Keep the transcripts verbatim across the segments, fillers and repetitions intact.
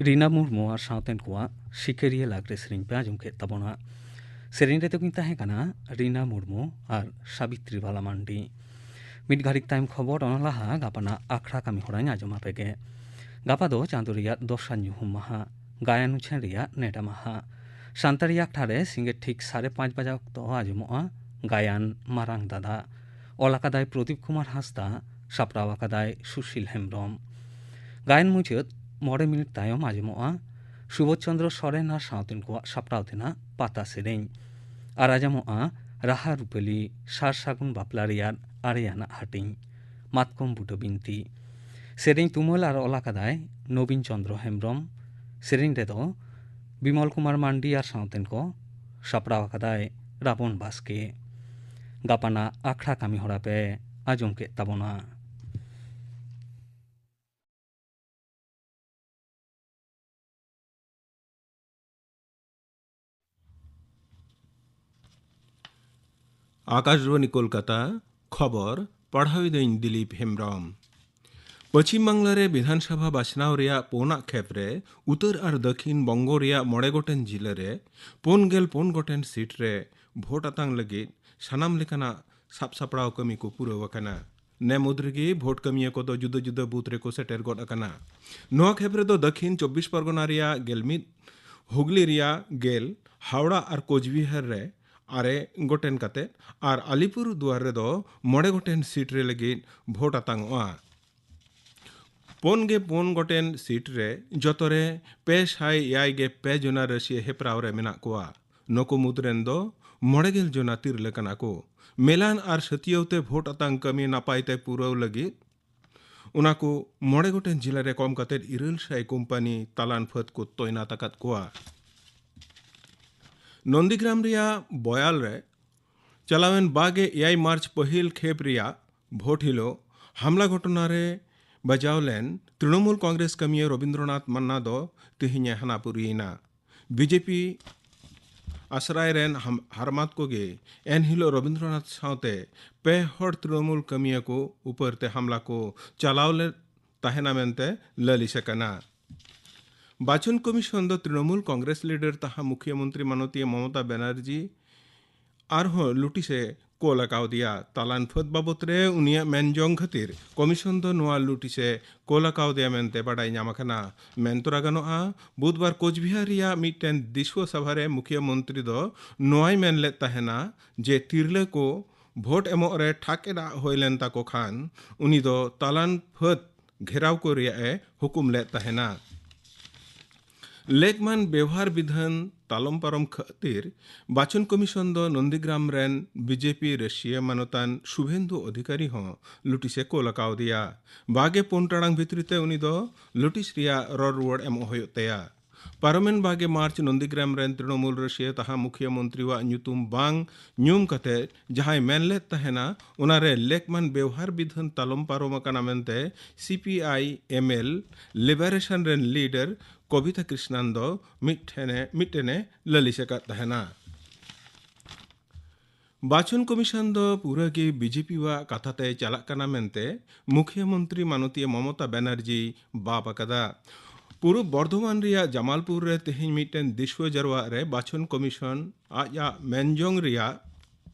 ᱨᱤᱱᱟ ᱢᱩᱨᱢᱩ ᱟᱨ ᱥᱟᱶᱛᱮᱱ ᱠᱚᱣᱟᱜ ᱥᱤᱠᱟᱹᱨᱤᱭᱟᱹ ᱞᱟᱜᱽᱲᱮ ᱥᱮᱨᱮᱧ ᱯᱮ ᱟᱸᱡᱚᱢ ᱠᱮᱫ ᱛᱟᱵᱚᱱᱟ᱾ ᱥᱮᱨᱮᱧ ᱨᱮᱫᱚ ᱠᱤᱱ ᱛᱟᱦᱮᱸ ᱠᱟᱱᱟ ᱨᱤᱱᱟ ᱢᱩᱨᱢᱩ ᱟᱨ ᱥᱟᱵᱤᱛᱨᱤ ᱵᱟᱞᱟ ᱢᱟᱱᱰᱤ᱾ ᱢᱤᱫ ᱜᱷᱟᱹᱲᱤᱡ ᱛᱟᱭᱚᱢ ᱠᱷᱚᱵᱚᱨ, ᱚᱱᱟ ᱞᱟᱦᱟ ᱜᱟᱯᱟᱱᱟᱜ ᱟᱠᱷᱲᱟ ᱠᱟᱹᱢᱤ ᱦᱚᱨᱟᱧ ᱟᱸᱡᱚᱢ ᱟᱯᱮ ᱜᱮ᱾ ᱜᱟᱯᱟ ᱫᱚ ᱪᱟᱸᱫᱳ ᱨᱮᱭᱟᱜ ᱫᱚᱥᱟᱨ ᱧᱩᱦᱩᱢ ᱢᱟᱦᱟ, ᱜᱟᱭᱟᱱ ᱩᱪᱷᱟᱹᱱ ᱨᱮᱭᱟᱜ ᱱᱮᱰᱟ ᱢᱟᱦᱟ᱾ ᱥᱟᱱᱛᱟᱲᱤ ᱟᱠᱷᱲᱟ ᱨᱮ ᱥᱤᱸᱜᱟᱹᱲ ᱴᱷᱤᱠ ᱥᱟᱲᱮ ᱯᱟᱸᱪ ᱵᱟᱡᱟ ᱚᱠᱛᱚ ᱟᱸᱡᱚᱢᱚᱜᱼᱟ ᱜᱟᱭᱟᱱ ᱢᱟᱨᱟᱝ ᱫᱟᱫᱟ᱾ ᱚᱞ ᱟᱠᱟᱫᱟᱭ ᱯᱨᱚᱫᱤᱯ ᱠᱩᱢᱟᱨ ᱦᱟᱸᱥᱫᱟ, ᱥᱟᱯᱲᱟᱣ ᱟᱠᱟᱫᱟᱭ ᱥᱩᱥᱤᱞ ᱦᱮᱢᱵᱨᱚᱢ᱾ ᱜᱟᱭᱟᱱ ᱢᱩᱪᱟᱹᱫ ᱢᱚᱬᱮ ᱢᱤᱱᱤᱴ ᱛᱟᱭᱚᱢ ᱟᱸᱡᱚᱢᱚᱜᱼᱟ ᱥᱩᱵᱳᱫᱷ ᱪᱚᱸᱫᱽᱨᱚ ᱥᱚᱨᱮᱱ ᱟᱨ ᱥᱟᱶᱛᱮᱱ ᱠᱚᱣᱟᱜ ᱥᱟᱯᱲᱟᱣ ᱛᱮᱱᱟᱜ ᱯᱟᱛᱟ ᱥᱮᱨᱮᱧ᱾ ᱟᱨ ᱟᱸᱡᱚᱢᱚᱜᱼᱟ ᱨᱟᱦᱟ ᱨᱩᱯᱟᱹᱞᱤ ᱥᱟᱨ ᱥᱟᱹᱜᱩᱱ ᱵᱟᱯᱞᱟ ᱨᱮᱭᱟᱜ ᱟᱨᱮᱭᱟᱱᱟᱜ ᱦᱟᱹᱴᱤᱧ, ᱢᱟᱛᱠᱚᱢ ᱵᱩᱴᱟᱹ ᱵᱤᱱᱛᱤ᱾ ᱥᱮᱨᱮᱧ ᱛᱩᱢᱟᱹᱞ ᱟᱨ ᱚᱞ ᱟᱠᱟᱫᱟᱭ ᱱᱚᱵᱤᱱ ᱪᱚᱸᱫᱽᱨᱚ ᱦᱮᱢᱵᱨᱚᱢ᱾ ᱥᱮᱨᱮᱧ ᱨᱮᱫᱚ ᱵᱤᱢᱚᱞ ᱠᱩᱢᱟᱨ ᱢᱟᱱᱰᱤ ᱟᱨ ᱥᱟᱶᱛᱮᱱ ᱠᱚ᱾ ᱥᱟᱯᱲᱟᱣ ᱟᱠᱟᱫᱟᱭ ᱨᱟᱵᱚᱱ ᱵᱟᱥᱠᱮ᱾ ᱜᱟᱯᱟᱱᱟᱜ ᱟᱠᱷᱲᱟ ᱠᱟᱹᱢᱤ ᱦᱚᱨᱟ ᱯᱮ ᱟᱸᱡᱚᱢ ᱠᱮᱫ ᱛᱟᱵᱚᱱᱟ᱾ ᱟᱠᱟᱥᱵᱟᱬᱤ ᱠᱳᱞᱠᱟᱛᱟ, ᱠᱷᱚᱵᱚᱨ ᱯᱟᱲᱦᱟᱣᱤᱫᱟᱹᱧ ᱫᱤᱞᱤᱯ ᱦᱮᱢᱵᱨᱚᱢ᱾ ᱯᱚᱪᱷᱤᱢ ᱵᱟᱝᱞᱟ ᱨᱮ ᱵᱤᱫᱷᱟᱱ ᱥᱚᱵᱷᱟ ᱵᱟᱪᱷᱱᱟᱣ ᱨᱮᱭᱟᱜ ᱯᱩᱱᱟᱜ ᱠᱷᱮᱯ ᱨᱮ ᱩᱛᱟᱹᱨ ᱟᱨ ᱫᱟᱹᱠᱷᱤᱱ ᱵᱚᱝᱜᱚ ᱨᱮᱭᱟᱜ ᱢᱚᱬᱮ ᱜᱚᱴᱮᱱ ᱡᱤᱞᱟᱹ ᱨᱮ ᱯᱩᱱ ᱜᱮᱞ ᱯᱩᱱ ᱜᱚᱴᱮᱱ ᱥᱤᱴ ᱨᱮ ᱵᱷᱳᱴ ᱟᱛᱟᱝ ᱞᱟᱹᱜᱤᱫ ᱥᱟᱱᱟᱢ ᱞᱮᱠᱟᱱᱟᱜ ᱥᱟᱵ ᱥᱟᱯᱲᱟᱣ ᱠᱟᱹᱢᱤ ᱠᱚ ᱯᱩᱨᱟᱹᱣ ᱟᱠᱟᱱᱟ᱾ ᱱᱮ ᱢᱩᱫᱽ ᱨᱮᱜᱮ ᱵᱷᱳᱴ ᱠᱟᱹᱢᱤᱭᱟᱹ ᱠᱚᱫᱚ ᱡᱩᱫᱟᱹ ᱡᱩᱫᱟᱹ ᱵᱩᱛᱷ ᱨᱮᱠᱚ ᱥᱮᱴᱮᱨ ᱜᱚᱫ ᱟᱠᱟᱱᱟ᱾ ᱱᱚᱣᱟ ᱠᱷᱮᱯ ᱨᱮᱫᱚ ᱫᱟᱹᱠᱷᱤᱱ ᱪᱚᱵᱵᱤᱥ ᱯᱚᱨᱜᱚᱱᱟ ᱨᱮᱭᱟᱜ ᱜᱮᱞ ᱢᱤᱫ, ᱦᱩᱜᱽᱞᱤ ᱨᱮᱭᱟᱜ ᱜᱮᱞ, ᱦᱟᱣᱲᱟ ᱟᱨ ᱠᱳᱪᱵᱤᱦᱟᱨ ᱨᱮ ᱟᱨᱮ ᱜᱚᱴᱮᱱ ᱠᱟᱛᱮ ᱟᱨ ᱟᱞᱤᱯᱩᱨ ᱫᱩᱣᱟᱨ ᱨᱮᱫᱚ ᱢᱚᱬᱮ ᱜᱚᱴᱮᱱ ᱥᱤᱴ ᱨᱮ ᱞᱟᱹᱜᱤᱫ ᱵᱷᱳᱴ ᱟᱛᱟᱝᱚᱜᱼᱟ᱾ ᱯᱩᱱ ᱜᱮ ᱯᱩᱱ ᱜᱚᱴᱮᱱ ᱥᱤᱴ ᱨᱮ ᱡᱚᱛᱚ ᱨᱮ ᱯᱮ ᱥᱟᱭ ᱮᱭᱟᱭ ᱜᱮ ᱯᱮ ᱡᱚᱱᱟ ᱨᱟᱹᱥᱤᱭᱟᱹ ᱦᱮᱯᱨᱟᱣ ᱨᱮ ᱢᱮᱱᱟᱜ ᱠᱚᱣᱟ᱾ ᱱᱩᱠᱩ ᱢᱩᱫᱽ ᱨᱮᱱ ᱫᱚ ᱢᱚᱬᱮ ᱜᱮᱞ ᱡᱚᱱᱟ ᱛᱤᱨᱞᱟᱹ ᱠᱟᱱᱟ ᱠᱚ᱾ ᱢᱮᱞᱟᱱ ᱟᱨ ᱥᱟᱹᱛᱭᱟᱹᱣ ᱛᱮ ᱵᱷᱳᱴ ᱟᱛᱟᱝ ᱠᱟᱹᱢᱤ ᱱᱟᱯᱟᱭ ᱛᱮ ᱯᱩᱨᱟᱹᱣ ᱞᱟᱹᱜᱤᱫ ᱚᱱᱟ ᱠᱚ ᱢᱚᱬᱮ ᱜᱚᱴᱮᱱ ᱡᱤᱞᱟᱹ ᱨᱮ ᱠᱚᱢ ᱠᱟᱛᱮ ᱤᱨᱟᱹᱞ ᱥᱟᱭ ᱠᱳᱢᱯᱟᱱᱤ ᱛᱟᱞᱟᱱ ᱯᱷᱟᱹᱫ ᱠᱚ ᱛᱚᱭᱱᱟᱛ ᱟᱠᱟᱫ ᱠᱚᱣᱟ᱾ ᱱᱚᱱᱫᱤᱜᱨᱟᱢ ᱨᱮᱭᱟᱜ ᱵᱚᱭᱟᱞ ᱨᱮ ᱪᱟᱞᱟᱣᱮᱱ ᱵᱟᱜᱮ ᱮᱭᱟᱭ ᱢᱟᱨᱪ ᱯᱟᱹᱦᱤᱞ ᱠᱷᱮᱯ ᱨᱮᱭᱟᱜ ᱵᱷᱳᱴ ᱦᱤᱞᱳᱜ ᱦᱟᱢᱞᱟ ᱜᱷᱚᱴᱚᱱᱟ ᱨᱮ ᱵᱟᱡᱟᱣ ᱞᱮᱱ ᱛᱨᱤᱱᱚᱢᱩᱞ ᱠᱚᱝᱜᱨᱮᱥ ᱠᱟᱹᱢᱤᱭᱟᱹ ᱨᱚᱵᱤᱱᱫᱨᱚᱱᱟᱛᱷ ᱢᱟᱱᱱᱟ ᱫᱚ ᱛᱮᱦᱮᱧᱮ ᱦᱟᱱᱟ ᱯᱩᱨᱤᱭᱮᱱᱟ᱾ ᱵᱤᱡᱮᱯᱤ ᱟᱥᱨᱟᱭ ᱨᱮᱱ ᱦᱟᱢ-, ᱦᱟᱨᱢᱟᱛ ᱠᱚᱜᱮ ᱮᱱᱦᱤᱞᱳᱜ ᱨᱚᱵᱤᱱᱫᱨᱚᱱᱟᱛᱷ ᱥᱟᱶᱛᱮ ᱯᱮ ᱦᱚᱲ ᱛᱨᱤᱱᱚᱢᱩᱞ ᱠᱟᱹᱢᱤᱭᱟᱹ ᱠᱚ ᱩᱯᱟᱹᱨ ᱛᱮ ᱦᱟᱢᱞᱟ ᱠᱚ ᱪᱟᱞᱟᱣ ᱞᱮᱫ ᱛᱟᱦᱮᱱᱟ ᱢᱮᱱᱛᱮ ᱞᱟᱹᱞᱤᱥ ᱟᱠᱟᱱᱟ᱾ ᱵᱟᱪᱷᱚᱱ ᱠᱚᱢᱤᱥᱚᱱ ᱫᱚ ᱛᱨᱤᱱᱚᱢᱩᱞ ᱠᱚᱝᱜᱨᱮᱥ ᱞᱤᱰᱟᱨ ᱛᱟᱦᱟ ᱢᱩᱠᱷᱤᱭᱟᱹ ᱢᱚᱱᱛᱨᱤ ᱢᱟᱱᱚᱛᱤᱭᱟᱹ ᱢᱚᱢᱚᱛᱟ ᱵᱮᱱᱟᱨᱡᱤ ᱟᱨᱦᱚᱸ ᱱᱳᱴᱤᱥ ᱮ ᱠᱳᱞ ᱟᱠᱟᱣᱫᱮᱭᱟ᱾ ᱛᱟᱞᱟᱱ ᱯᱷᱟᱹᱫ ᱵᱟᱵᱚᱛ ᱨᱮ ᱩᱱᱤᱭᱟᱜ ᱢᱮᱱ ᱡᱚᱝ ᱠᱷᱟᱹᱛᱤᱨ ᱠᱚᱢᱤᱥᱚᱱ ᱫᱚ ᱱᱚᱣᱟ ᱱᱳᱴᱤᱥ ᱮ ᱠᱳᱞ ᱟᱠᱟᱣᱫᱮᱭᱟ ᱢᱮᱱᱛᱮ ᱵᱟᱰᱟᱭ ᱧᱟᱢ ᱟᱠᱟᱱᱟ᱾ ᱢᱮᱱ ᱛᱚᱨᱟ ᱜᱟᱱᱚᱜᱼᱟ, ᱵᱩᱫᱷᱵᱟᱨ ᱠᱳᱪᱵᱤᱦᱟᱨ ᱨᱮᱭᱟᱜ ᱢᱤᱫᱴᱮᱱ ᱫᱤᱥᱩᱣᱟᱹ ᱥᱚᱵᱷᱟ ᱨᱮ ᱢᱩᱠᱷᱤᱭᱟᱹ ᱢᱚᱱᱛᱨᱤ ᱫᱚ ᱱᱚᱣᱟᱭ ᱢᱮᱱ ᱞᱮᱫ ᱛᱟᱦᱮᱱᱟ ᱡᱮ ᱛᱤᱨᱞᱟᱹ ᱠᱚ ᱵᱷᱳᱴ ᱮᱢᱚᱜ ᱨᱮ ᱴᱷᱟᱠ ᱮᱫᱟᱜ ᱦᱩᱭ ᱞᱮᱱ ᱛᱟᱠᱚ ᱠᱷᱟᱱ ᱩᱱᱤ ᱫᱚ ᱛᱟᱞᱟᱱ ᱯᱷᱟᱹᱫ ᱜᱷᱮᱨᱟᱣ ᱠᱚ ᱨᱮᱭᱟᱜ ᱮ ᱦᱩᱠᱩᱢ ᱞᱮᱫ ᱛᱟᱦᱮᱱᱟ᱾ ᱞᱮᱠᱢᱟᱱ ᱵᱮᱣᱦᱟᱨ ᱵᱤᱫᱷᱟᱱ ᱛᱟᱞᱚᱢ ᱯᱟᱨᱚᱢ ᱠᱷᱟᱹᱛᱤᱨ ᱵᱟᱪᱷᱚᱱ ᱠᱚᱢᱤᱥᱚᱱ ᱫᱚ ᱱᱚᱱᱫᱤᱜᱨᱟᱢ ᱨᱮᱱ ᱵᱤᱡᱮᱯᱤ ᱨᱟᱹᱥᱤᱭᱟᱹ ᱢᱟᱱᱚᱛᱟᱱ ᱥᱩᱵᱷᱮᱱᱫᱩ ᱚᱫᱷᱤᱠᱟᱨᱤ ᱦᱚᱸ ᱱᱳᱴᱤᱥ ᱮ ᱠᱳᱞ ᱟᱠᱟᱣᱫᱮᱭᱟ᱾ ᱵᱟᱜᱮ ᱯᱩᱱ ᱴᱟᱲᱟᱝ ᱵᱷᱤᱛᱨᱤ ᱛᱮ ᱩᱱᱤ ᱫᱚ ᱱᱳᱴᱤᱥ ᱨᱮᱭᱟᱜ ᱨᱚᱲ ᱨᱩᱣᱟᱹᱲ ᱮᱢᱚᱜ ᱦᱩᱭᱩᱜ ᱛᱟᱭᱟ᱾ ᱯᱟᱨᱚᱢᱮᱱ ᱵᱟᱜᱮ ᱢᱟᱨᱪ ᱱᱚᱱᱫᱤᱜᱨᱟᱢ ᱨᱮᱱ ᱛᱨᱤᱱᱚᱢᱩᱞ ᱨᱟᱹᱥᱤᱭᱟᱹ ᱛᱟᱦᱟ ᱢᱩᱠᱷᱤᱭᱟᱹ ᱢᱚᱱᱛᱨᱤᱣᱟᱜ ᱧᱩᱛᱩᱢ ᱵᱟᱝ ᱧᱩᱢ ᱠᱟᱛᱮ ᱡᱟᱦᱟᱸᱭ ᱢᱮᱱ ᱞᱮᱫ ᱛᱟᱦᱮᱱᱟ, ᱚᱱᱟᱨᱮ ᱞᱮᱠᱢᱟᱱ ᱵᱮᱣᱦᱟᱨ ᱵᱤᱫᱷᱟᱹᱱ ᱛᱟᱞᱚᱢ ᱯᱟᱨᱚᱢ ᱟᱠᱟᱱᱟ ᱢᱮᱱᱛᱮ C P I M L ᱞᱤᱵᱟᱨᱮᱥᱚᱱ ᱨᱮᱱ ᱞᱤᱰᱟᱨ ᱠᱚᱵᱤᱛᱟ ᱠᱨᱤᱥᱱᱟᱱ ᱫᱚ ᱢᱤᱫᱴᱷᱮᱱᱮ ᱢᱤᱫᱴᱮᱱᱮ ᱞᱟᱹᱞᱤᱥ ᱟᱠᱟᱫ ᱛᱟᱦᱮᱱᱟ᱾ ᱵᱟᱪᱷᱚᱱ ᱠᱚᱢᱤᱥᱚᱱ ᱫᱚ ᱯᱩᱨᱟᱹ ᱜᱮ ᱵᱤᱡᱮᱯᱤ ᱣᱟᱜ ᱠᱟᱛᱷᱟ ᱛᱮ ᱪᱟᱞᱟᱜ ᱠᱟᱱᱟ ᱢᱮᱱᱛᱮ ᱢᱩᱠᱷᱤᱭᱟᱹ ᱢᱚᱱᱛᱨᱤ ᱢᱟᱱᱚᱛᱤᱭᱟᱹ ᱢᱚᱢᱚᱛᱟ ᱵᱮᱱᱟᱨᱡᱤ ᱵᱟᱵ ᱟᱠᱟᱫᱟ᱾ ᱯᱩᱨᱩᱵ ᱵᱚᱨᱫᱷᱚᱢᱟᱱ ᱨᱮᱭᱟᱜ ᱡᱟᱢᱟᱞᱯᱩᱨ ᱨᱮ ᱛᱮᱦᱮᱧ ᱢᱤᱫᱴᱮᱱ ᱫᱤᱥᱩᱣᱟᱹ ᱡᱟᱨᱣᱟᱜ ᱨᱮ ᱵᱟᱪᱷᱚᱱ ᱠᱚᱢᱤᱥᱚᱱ ᱟᱡᱟᱜ ᱢᱮᱱᱡᱚᱝ ᱨᱮᱭᱟᱜ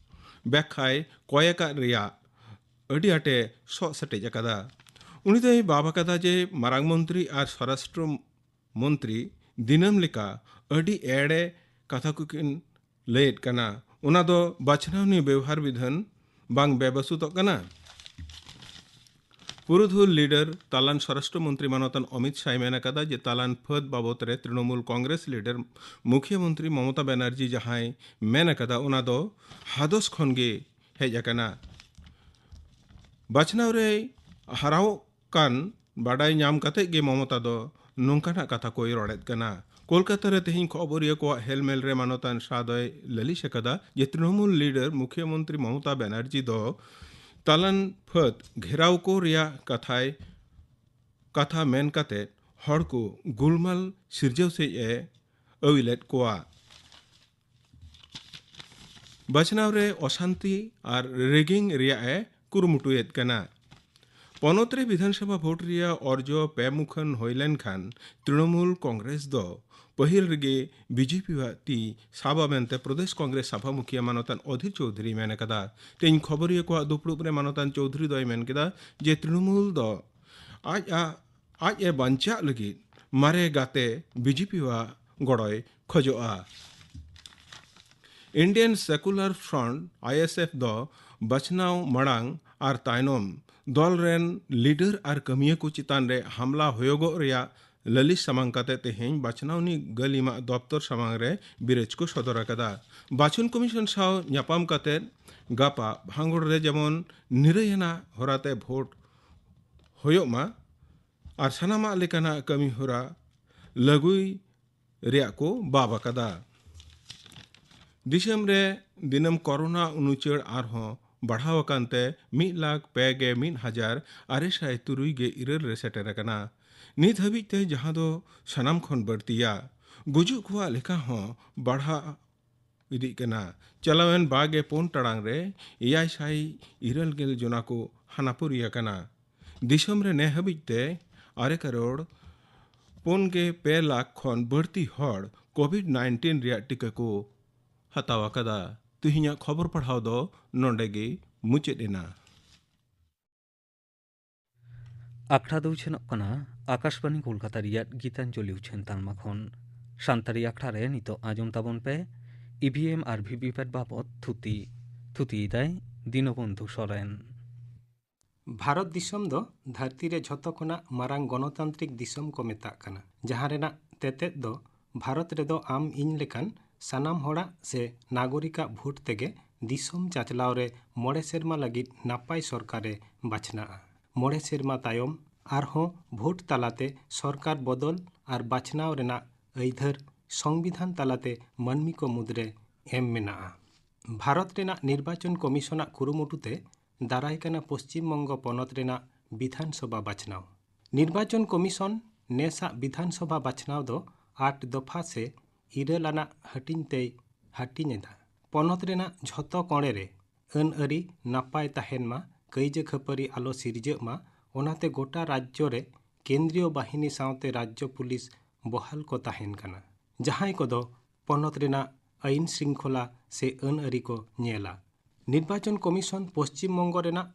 ᱵᱮᱠᱠᱷᱟᱭ ᱠᱚᱭ ᱟᱠᱟᱫ ᱨᱮᱭᱟᱜ ᱟᱹᱰᱤ ᱟᱸᱴᱮ ᱥᱚᱜ ᱥᱮᱴᱮᱡ ᱟᱠᱟᱫᱟ᱾ ᱩᱱᱤ ᱫᱚᱭ ᱵᱟᱵ ᱟᱠᱟᱫᱟ ᱡᱮ ᱢᱟᱨᱟᱝ ᱢᱚᱱᱛᱨᱤ ᱟᱨ ᱥᱚᱨᱟᱥᱴᱨᱚ ᱢᱚᱱᱛᱨᱤ ᱫᱤᱱᱟᱹᱢ ᱞᱮᱠᱟ ᱟᱹᱰᱤ ᱮᱲᱮ ᱠᱟᱛᱷᱟ ᱠᱚᱠᱤᱱ ᱞᱟᱹᱭᱮᱫ ᱠᱟᱱᱟ, ᱚᱱᱟ ᱫᱚ ᱵᱟᱪᱷᱱᱟᱣ ᱱᱤᱭᱟᱹ ᱵᱮᱣᱦᱟᱨ ᱵᱤᱫᱷᱟᱹᱱ ᱵᱟᱝ ᱵᱮᱵᱚᱥᱩᱛᱚᱜ ᱠᱟᱱᱟ᱾ ᱯᱩᱨᱩᱫᱷᱩᱞ ᱞᱤᱰᱟᱨ ᱛᱟᱞᱟᱱ ᱥᱚᱨᱟᱥᱴᱨᱚ ᱢᱚᱱᱛᱨᱤ ᱢᱟᱱᱚᱛᱟᱱ ᱚᱢᱤᱛ ᱥᱟᱭ ᱢᱮᱱ ᱟᱠᱟᱫᱟ ᱡᱮ ᱛᱟᱞᱟᱱ ᱯᱷᱟᱹᱫ ᱵᱟᱵᱚᱛ ᱨᱮ ᱛᱨᱤᱱᱚᱢᱩᱞ ᱠᱚᱝᱜᱨᱮᱥ ᱞᱤᱰᱟᱨ ᱢᱩᱠᱷᱤᱭᱟᱹ ᱢᱚᱱᱛᱨᱤ ᱢᱚᱢᱚᱛᱟ ᱵᱮᱱᱟᱨᱡᱤ ᱡᱟᱦᱟᱸᱭ ᱢᱮᱱ ᱟᱠᱟᱫᱟ, ᱚᱱᱟ ᱫᱚ ᱦᱟᱫᱚᱥ ᱠᱷᱚᱱ ᱜᱮ ᱦᱮᱡ ᱟᱠᱟᱱᱟ᱾ ᱵᱟᱪᱷᱱᱟᱣ ᱨᱮ ᱦᱟᱨᱟᱣᱚᱜ ᱠᱟᱱ ᱵᱟᱰᱟᱭ ᱧᱟᱢ ᱠᱟᱛᱮ ᱜᱮ ᱢᱚᱢᱚᱛᱟ ᱫᱚ ᱱᱚᱝᱠᱟᱱᱟᱜ ᱠᱟᱛᱷᱟ ᱠᱚᱭ ᱨᱚᱲᱮᱫ ᱠᱟᱱᱟ᱾ ᱠᱳᱞᱠᱟᱛᱟ ᱨᱮ ᱛᱮᱦᱮᱧ ᱠᱷᱚᱵᱚᱨᱤᱭᱟᱹ ᱠᱚᱣᱟᱜ ᱦᱮᱞᱢᱮᱞ ᱨᱮ ᱢᱟᱱᱚᱛᱟᱱ ᱥᱟᱦ ᱫᱚᱭ ᱞᱟᱹᱞᱤᱥ ᱟᱠᱟᱫᱟ ᱡᱮ ᱛᱨᱤᱱᱚᱢᱩᱞ ᱞᱤᱰᱟᱨ ᱢᱩᱠᱷᱤᱭᱟᱹ ᱢᱚᱱᱛᱨᱤ ᱢᱚᱢᱚᱛᱟ ᱵᱮᱱᱟᱨᱡᱤ ᱫᱚ ᱛᱟᱞᱟᱱ ᱯᱷᱟᱹᱫ ᱜᱷᱮᱨᱟᱣ ᱠᱚ ᱨᱮᱭᱟᱜ ᱠᱟᱛᱷᱟᱭ ᱠᱟᱛᱷᱟ ᱢᱮᱱ ᱠᱟᱛᱮ ᱦᱚᱲ ᱠᱚ ᱜᱩᱞᱢᱟᱞ ᱥᱤᱨᱡᱟᱹᱣ ᱥᱮᱫ ᱮ ᱟᱹᱣᱤᱞᱮᱫ ᱠᱚᱣᱟ᱾ ᱵᱟᱪᱷᱱᱟᱣ ᱨᱮ ᱚᱥᱟᱱᱛᱤ ᱟᱨ ᱨᱮᱜᱤᱝ ᱨᱮᱭᱟᱜ ᱮ ᱠᱩᱨᱩᱢᱩᱴᱩᱭᱮᱫ ᱠᱟᱱᱟ᱾ ᱯᱚᱱᱚᱛ ᱨᱮ ᱵᱤᱫᱷᱟᱱᱥᱚᱵᱷᱟ ᱵᱷᱳᱴ ᱨᱮᱭᱟᱜ ᱚᱨᱡᱚ ᱯᱮ ᱢᱩᱠᱷᱟᱹᱱ ᱦᱩᱭ ᱞᱮᱱᱠᱷᱟᱱ ᱛᱨᱤᱱᱚᱢᱩᱞ ᱠᱚᱝᱜᱨᱮᱥ ᱫᱚ ᱯᱟᱹᱦᱤᱞ ᱨᱮᱜᱮ ᱵᱤᱡᱮᱯᱤ ᱣᱟᱜ ᱛᱤ ᱥᱟᱵᱟ ᱢᱮᱱᱛᱮ ᱯᱨᱚᱫᱮᱥ ᱠᱚᱝᱜᱨᱮᱥ ᱥᱟᱵᱷᱟ ᱢᱩᱠᱷᱤᱭᱟᱹ ᱢᱟᱱᱚᱛᱟᱱ ᱚᱫᱷᱤᱨ ᱪᱳᱣᱫᱷᱩᱨᱤᱭ ᱢᱮᱱ ᱟᱠᱟᱫᱟ᱾ ᱛᱮᱦᱮᱧ ᱠᱷᱚᱵᱚᱨᱤᱭᱟᱹ ᱠᱚᱣᱟᱜ ᱫᱩᱯᱲᱩᱵ ᱨᱮ ᱢᱟᱱᱚᱛᱟᱱ ᱪᱳᱣᱫᱷᱩᱨᱤ ᱫᱚᱭ ᱢᱮᱱ ᱠᱮᱫᱟ ᱡᱮ ᱛᱨᱤᱱᱚᱢᱩᱞ ᱫᱚ ᱟᱡ ᱟᱜ ᱟᱡ ᱮ ᱵᱟᱧᱪᱟᱜ ᱞᱟᱹᱜᱤᱫ ᱢᱟᱨᱮ ᱜᱟᱛᱮ ᱵᱤᱡᱮᱯᱤ ᱣᱟᱜ ᱜᱚᱲᱚᱭ ᱠᱷᱚᱡᱚᱜᱼᱟ᱾ Indian Secular Front, I S F, ᱫᱚ ᱵᱟᱪᱷᱱᱟᱣ ᱢᱟᱲᱟᱝ ᱟᱨ ᱛᱟᱭᱱᱚᱢ ᱫᱚᱞ ᱨᱮᱱ ᱞᱤᱰᱟᱨ ᱟᱨ ᱠᱟᱹᱢᱤᱭᱟᱹ ᱠᱚ ᱪᱮᱛᱟᱱ ᱨᱮ ᱦᱟᱢᱞᱟ ᱦᱩᱭᱩᱜᱚᱜ ᱨᱮᱭᱟᱜ ᱞᱟᱹᱞᱤᱥ ᱥᱟᱢᱟᱝ ᱠᱟᱛᱮ ᱛᱮᱦᱮᱧ ᱵᱟᱪᱷᱱᱟᱣᱱᱤ ᱜᱟᱹᱞᱤᱢᱟᱜ ᱫᱚᱯᱛᱚᱨ ᱥᱟᱢᱟᱝ ᱨᱮ ᱵᱤᱨᱟᱹᱡᱽ ᱠᱚ ᱥᱚᱫᱚᱨ ᱟᱠᱟᱫᱟ᱾ ᱵᱟᱪᱷᱚᱱ ᱠᱚᱢᱤᱥᱚᱱ ᱥᱟᱶ ᱧᱟᱯᱟᱢ ᱠᱟᱛᱮ ᱜᱟᱯᱟ ᱵᱷᱟᱸᱜᱚᱲ ᱨᱮ ᱡᱮᱢᱚᱱ ᱱᱤᱨᱟᱹᱭᱟᱱᱟᱜ ᱦᱚᱨᱟᱛᱮ ᱵᱷᱳᱴ ᱦᱩᱭᱩᱜ ᱢᱟ ᱟᱨ ᱥᱟᱱᱟᱢᱟᱜ ᱞᱮᱠᱟᱱᱟᱜ ᱠᱟᱹᱢᱤ ᱦᱚᱨᱟ ᱞᱟᱹᱜᱩᱭ ᱨᱮᱭᱟᱜ ᱠᱚ ᱵᱟᱵ ᱟᱠᱟᱫᱟ᱾ ᱫᱤᱥᱚᱢ ᱨᱮ ᱫᱤᱱᱟᱹᱢ ᱠᱚᱨᱳᱱᱟ ᱩᱱᱩᱪᱟᱹᱲ ᱟᱨᱦᱚᱸ ᱵᱟᱲᱦᱟᱣ ᱟᱠᱟᱱ ᱛᱮ ᱢᱤᱫ ᱞᱟᱠᱷ ᱯᱮ ᱜᱮ ᱢᱤᱫ ᱦᱟᱡᱟᱨ ᱟᱨᱮ ᱥᱟᱭ ᱛᱩᱨᱩᱭ ᱜᱮ ᱤᱨᱟᱹᱞ ᱨᱮ ᱥᱮᱴᱮᱨ ᱟᱠᱟᱱᱟ᱾ ᱱᱤᱛ ᱦᱟᱹᱵᱤᱡ ᱛᱮ ᱡᱟᱦᱟᱸ ᱫᱚ ᱥᱟᱱᱟᱢ ᱠᱷᱚᱱ ᱵᱟᱹᱲᱛᱤᱭᱟ᱾ ᱜᱩᱡᱩᱜ ᱠᱚᱣᱟᱜ ᱞᱮᱠᱷᱟ ᱦᱚᱸ ᱵᱟᱲᱦᱟᱣ ᱤᱫᱤᱜ ᱠᱟᱱᱟ᱾ ᱪᱟᱞᱟᱣᱮᱱ ᱵᱟᱜᱮ ᱯᱩᱱ ᱴᱟᱲᱟᱝ ᱨᱮ ᱮᱭᱟᱭ ᱥᱟᱭ ᱤᱨᱟᱹᱞ ᱜᱮᱞ ᱡᱚᱱᱟ ᱠᱚ ᱦᱟᱱᱟᱯᱩᱨᱤ ᱟᱠᱟᱱᱟ᱾ ᱫᱤᱥᱚᱢ ᱨᱮ ᱱᱮ ᱦᱟᱹᱵᱤᱡ ᱛᱮ ᱟᱨᱮ ᱠᱟᱨᱳᱲ ᱯᱩᱱ ᱜᱮ ᱯᱮ ᱞᱟᱠᱷ ᱠᱷᱚᱱ ᱵᱟᱹᱲᱛᱤ ᱦᱚᱲ ᱠᱳᱵᱷᱤᱰ ᱱᱟᱭᱤᱱᱴᱤᱱ ᱨᱮᱭᱟᱜ ᱴᱤᱠᱟᱹ ᱠᱚ ᱦᱟᱛᱟᱣ ᱟᱠᱟᱫᱟ᱾ ᱛᱮᱦᱮᱧᱟᱜ ᱠᱷᱚᱵᱚᱨ ᱯᱟᱲᱦᱟᱣ ᱫᱚ ᱱᱚᱰᱮ ᱜᱮ ᱢᱩᱪᱟᱹᱫ ᱮᱱᱟ᱾ ᱟᱠᱷᱲᱟ ᱫᱚ ᱩᱪᱷᱟᱹᱱᱚᱜ ᱠᱟᱱᱟ ᱟᱠᱟᱥᱵᱟᱱᱤ ᱠᱳᱞᱠᱟᱛᱟ ᱨᱮᱭᱟᱜ ᱜᱤᱛᱟᱧᱡᱚᱞᱤ ᱩᱪᱷᱟᱹᱱ ᱛᱟᱞᱢᱟ ᱠᱷᱚᱱ᱾ ᱥᱟᱱᱛᱟᱲᱤ ᱟᱠᱷᱲᱟ ᱨᱮ ᱱᱤᱛᱚᱜ ᱟᱸᱡᱚᱢ ᱛᱟᱵᱚᱱ ᱯᱮ ᱤ ᱵᱷᱤ ᱮᱢ ᱟᱨ ᱵᱷᱤ ᱵᱷᱤ ᱯᱮᱴ ᱵᱟᱵᱚᱛ ᱛᱷᱩᱛᱤ᱾ ᱛᱷᱩᱛᱤᱭᱮᱫᱟᱭ ᱫᱤᱱᱚᱵᱚᱱᱫᱷᱩ ᱥᱚᱨᱮᱱ᱾ ᱵᱷᱟᱨᱚᱛ ᱫᱤᱥᱚᱢ ᱫᱚ ᱫᱷᱟᱹᱨᱛᱤ ᱨᱮ ᱡᱷᱚᱛᱚ ᱠᱷᱚᱱᱟᱜ ᱢᱟᱨᱟᱝ ᱜᱚᱱᱚᱛᱟᱱᱛᱨᱤᱠ ᱫᱤᱥᱚᱢ ᱠᱚ ᱢᱮᱛᱟᱜ ᱠᱟᱱᱟ, ᱡᱟᱦᱟᱸ ᱨᱮᱱᱟᱜ ᱛᱮᱛᱮᱫ ᱫᱚ ᱵᱷᱟᱨᱚᱛ ᱨᱮᱫᱚ ᱟᱢ ᱤᱧ ᱞᱮᱠᱟᱱ ᱥᱟᱱᱟᱢ ᱦᱚᱲᱟᱜ ᱥᱮ ᱱᱟᱜᱚᱨᱤᱠᱟᱜ ᱵᱷᱳᱴ ᱛᱮᱜᱮ ᱫᱤᱥᱚᱢ ᱪᱟᱪᱞᱟᱣ ᱨᱮ ᱢᱚᱬᱮ ᱥᱮᱨᱢᱟ ᱞᱟᱹᱜᱤᱫ ᱱᱟᱯᱟᱭ ᱥᱚᱨᱠᱟᱨ ᱮ ᱵᱟᱪᱷᱱᱟᱜᱼᱟ᱾ ᱢᱚᱬᱮ ᱥᱮᱨᱢᱟ ᱛᱟᱭᱚᱢ ᱟᱨᱦᱚᱸ ᱵᱷᱳᱴ ᱛᱟᱞᱟᱛᱮ ᱥᱚᱨᱠᱟᱨ ᱵᱚᱫᱚᱞ ᱟᱨ ᱵᱟᱪᱷᱱᱟᱣ ᱨᱮᱱᱟᱜ ᱟᱹᱭᱫᱷᱟᱹᱨ ᱥᱚᱝᱵᱤᱫᱷᱟᱱ ᱛᱟᱞᱟᱛᱮ ᱢᱟᱹᱱᱢᱤ ᱠᱚ ᱢᱩᱫᱽᱨᱮ ᱮᱢ ᱢᱮᱱᱟᱜᱼᱟ᱾ ᱵᱷᱟᱨᱚᱛ ᱨᱮᱱᱟᱜ ᱱᱤᱨᱵᱟᱪᱚᱱ ᱠᱚᱢᱤᱥᱚᱱᱟᱜ ᱠᱩᱨᱩᱢᱩᱴᱩ ᱛᱮ ᱫᱟᱨᱟᱭ ᱠᱟᱱᱟ ᱯᱚᱥᱪᱤᱢ ᱵᱚᱝᱜᱚ ᱯᱚᱱᱚᱛ ᱨᱮᱱᱟᱜ ᱵᱤᱫᱷᱟᱱ ᱥᱚᱵᱷᱟ ᱵᱟᱪᱷᱱᱟᱣ᱾ ᱱᱤᱨᱵᱟᱪᱚᱱ ᱠᱚᱢᱤᱥᱚᱱ ᱱᱮᱥᱟᱜ ᱵᱤᱫᱷᱟᱱ ᱥᱚᱵᱷᱟ ᱵᱟᱪᱷᱱᱟᱣ ᱫᱚ ᱟᱴ ᱫᱚᱯᱷᱟ ᱥᱮ ᱤᱨᱟᱹᱞ ᱟᱱᱟᱜ ᱦᱟᱹᱴᱤᱧ ᱛᱮᱭ ᱦᱟᱹᱴᱤᱧ ᱮᱫᱟ᱾ ᱯᱚᱱᱚᱛ ᱨᱮᱱᱟᱜ ᱡᱷᱚᱛᱚ ᱠᱚᱬᱮ ᱨᱮ ᱟᱹᱱ ᱟᱹᱨᱤ ᱱᱟᱯᱟᱭ ᱛᱟᱦᱮᱱ ᱢᱟ, ᱠᱟᱹᱭᱡᱟᱹ ᱠᱷᱟᱹᱯᱟᱹᱨᱤ ᱟᱞᱚ ᱥᱤᱨᱡᱟᱹᱜ ᱢᱟ ᱚᱱᱟᱛᱮ ᱜᱚᱴᱟ ᱨᱟᱡᱽᱡᱚ ᱨᱮ ᱠᱮᱱᱫᱨᱤᱭᱚ ᱵᱟᱦᱤᱱᱤ ᱥᱟᱶᱛᱮ ᱨᱟᱡᱽᱡᱚ ᱯᱩᱞᱤᱥ ᱵᱚᱦᱟᱞ ᱠᱚ ᱛᱟᱦᱮᱱ ᱠᱟᱱᱟ, ᱡᱟᱦᱟᱸᱭ ᱠᱚᱫᱚ ᱯᱚᱱᱚᱛ ᱨᱮᱱᱟᱜ ᱟᱹᱭᱤᱱ ᱥᱨᱤᱝᱠᱷᱚᱞᱟ ᱥᱮ ᱟᱹᱱ ᱟᱹᱨᱤ ᱠᱚ ᱧᱮᱞᱟ᱾ ᱱᱤᱨᱵᱟᱪᱚᱱ ᱠᱚᱢᱤᱥᱚᱱ ᱯᱚᱥᱪᱤᱢ ᱵᱚᱝᱜᱚ ᱨᱮᱱᱟᱜ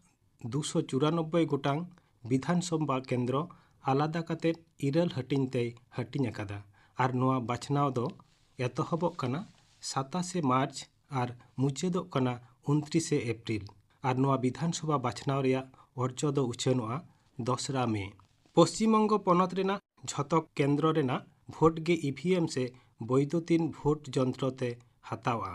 ᱫᱩᱥᱚ ᱪᱩᱨᱟᱱᱚᱵᱵᱳᱭ ᱜᱚᱴᱟᱝ ᱵᱤᱫᱷᱟᱱ ᱥᱚᱵᱷᱟ ᱠᱮᱱᱫᱨᱚ ᱟᱞᱟᱫᱟ ᱠᱟᱛᱮ ᱤᱨᱟᱹᱞ ᱦᱟᱹᱴᱤᱧ ᱛᱮᱭ ᱦᱟᱹᱴᱤᱧ ᱟᱠᱟᱫᱟ ᱟᱨ ᱱᱚᱣᱟ ᱵᱟᱪᱷᱱᱟᱣ ᱫᱚ ᱮᱛᱚᱦᱚᱵᱚᱜ ᱠᱟᱱᱟ ᱥᱟᱛᱟᱥᱮ ᱢᱟᱨᱪ ᱟᱨ ᱢᱩᱪᱟᱹᱫᱚᱜ ᱠᱟᱱᱟ ᱩᱱᱛᱨᱤᱥᱮ ᱮᱯᱨᱤᱞ ᱟᱨ ᱱᱚᱣᱟ ᱵᱤᱫᱷᱟᱱ ᱥᱚᱵᱷᱟ ᱵᱟᱪᱷᱱᱟᱣ ᱨᱮᱭᱟᱜ ᱚᱨᱡᱚ ᱫᱚ ᱩᱪᱷᱟᱹᱱᱚᱜᱼᱟ ᱫᱚᱥᱨᱟ ᱢᱮ᱾ ᱯᱚᱥᱪᱤᱢ ᱵᱚᱝᱜᱚ ᱯᱚᱱᱚᱛ ᱨᱮᱱᱟᱜ ᱡᱷᱚᱛᱚ ᱠᱮᱱᱫᱨᱚ ᱨᱮᱱᱟᱜ ᱵᱷᱳᱴ ᱜᱮ ᱤᱵᱷᱤᱮᱢ ᱥᱮ ᱵᱳᱭᱫᱩᱛᱤᱱ ᱵᱷᱳᱴ ᱡᱚᱱᱛᱨᱚ ᱛᱮ ᱦᱟᱛᱟᱣᱼᱟ᱾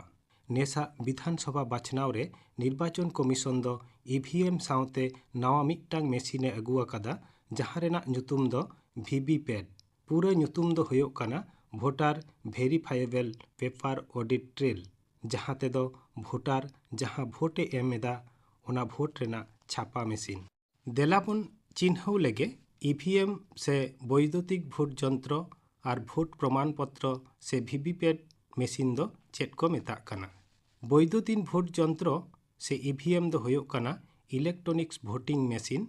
ᱱᱮᱥᱟᱜ ᱵᱤᱫᱷᱟᱱ ᱥᱚᱵᱷᱟ ᱵᱟᱪᱷᱱᱟᱣ ᱨᱮ ᱱᱤᱨᱵᱟᱪᱚᱱ ᱠᱚᱢᱤᱥᱚᱱ ᱫᱚ ᱤᱵᱷᱤᱮᱢ ᱥᱟᱶᱛᱮ ᱱᱟᱣᱟ ᱢᱤᱫᱴᱟᱝ ᱢᱮᱥᱤᱱ ᱮ ᱟᱹᱜᱩ ᱟᱠᱟᱫᱟ, ᱡᱟᱦᱟᱸ ᱨᱮᱱᱟᱜ ᱧᱩᱛᱩᱢ ᱫᱚ ᱵᱷᱤᱵᱤᱯᱮᱴ᱾ ᱯᱩᱨᱟᱹ ᱧᱩᱛᱩᱢ ᱫᱚ ᱦᱩᱭᱩᱜ ᱠᱟᱱᱟ ᱵᱷᱳᱴᱟᱨ ᱵᱷᱮᱨᱤᱯᱷᱟᱭᱮᱵᱮᱞ ᱯᱮᱯᱟᱨ ᱚᱰᱤᱴ ᱴᱨᱮᱞ, ᱡᱟᱦᱟᱸ ᱛᱮᱫᱚ ᱵᱷᱳᱴᱟᱨ ᱡᱟᱦᱟᱸ ᱵᱷᱳᱴ ᱮ ᱮᱢ ᱮᱫᱟ, ᱚᱱᱟ ᱵᱷᱳᱴ ᱨᱮᱱᱟᱜ ᱪᱷᱟᱯᱟ ᱢᱮᱥᱤᱱ᱾ ᱫᱮᱞᱟ ᱵᱚᱱ ᱪᱤᱱᱦᱟᱹᱣ ᱞᱮᱜᱮ ᱤᱵᱷᱤᱮᱢ ᱥᱮ ᱵᱳᱭᱫᱩᱛᱤᱠ ᱵᱷᱳᱴ ᱡᱚᱱᱛᱨᱚ ᱟᱨ ᱵᱷᱳᱴ ᱯᱨᱚᱢᱟᱱ ᱯᱚᱛᱨᱚ ᱥᱮ ᱵᱷᱤᱵᱤᱯᱮᱴ ᱢᱮᱥᱤᱱ ᱫᱚ ᱪᱮᱫ ᱠᱚ ᱢᱮᱛᱟᱜ ᱠᱟᱱᱟ᱾ ᱵᱳᱭᱫᱩᱛᱤᱱ ᱵᱷᱳᱴ ᱡᱚᱱᱛᱨᱚ ᱥᱮ ᱤᱵᱷᱤᱮᱢ ᱫᱚ ᱦᱩᱭᱩᱜ ᱠᱟᱱᱟ ᱤᱞᱮᱠᱴᱨᱚᱱᱤᱠᱥ ᱵᱷᱳᱴᱤᱝ ᱢᱮᱥᱤᱱ,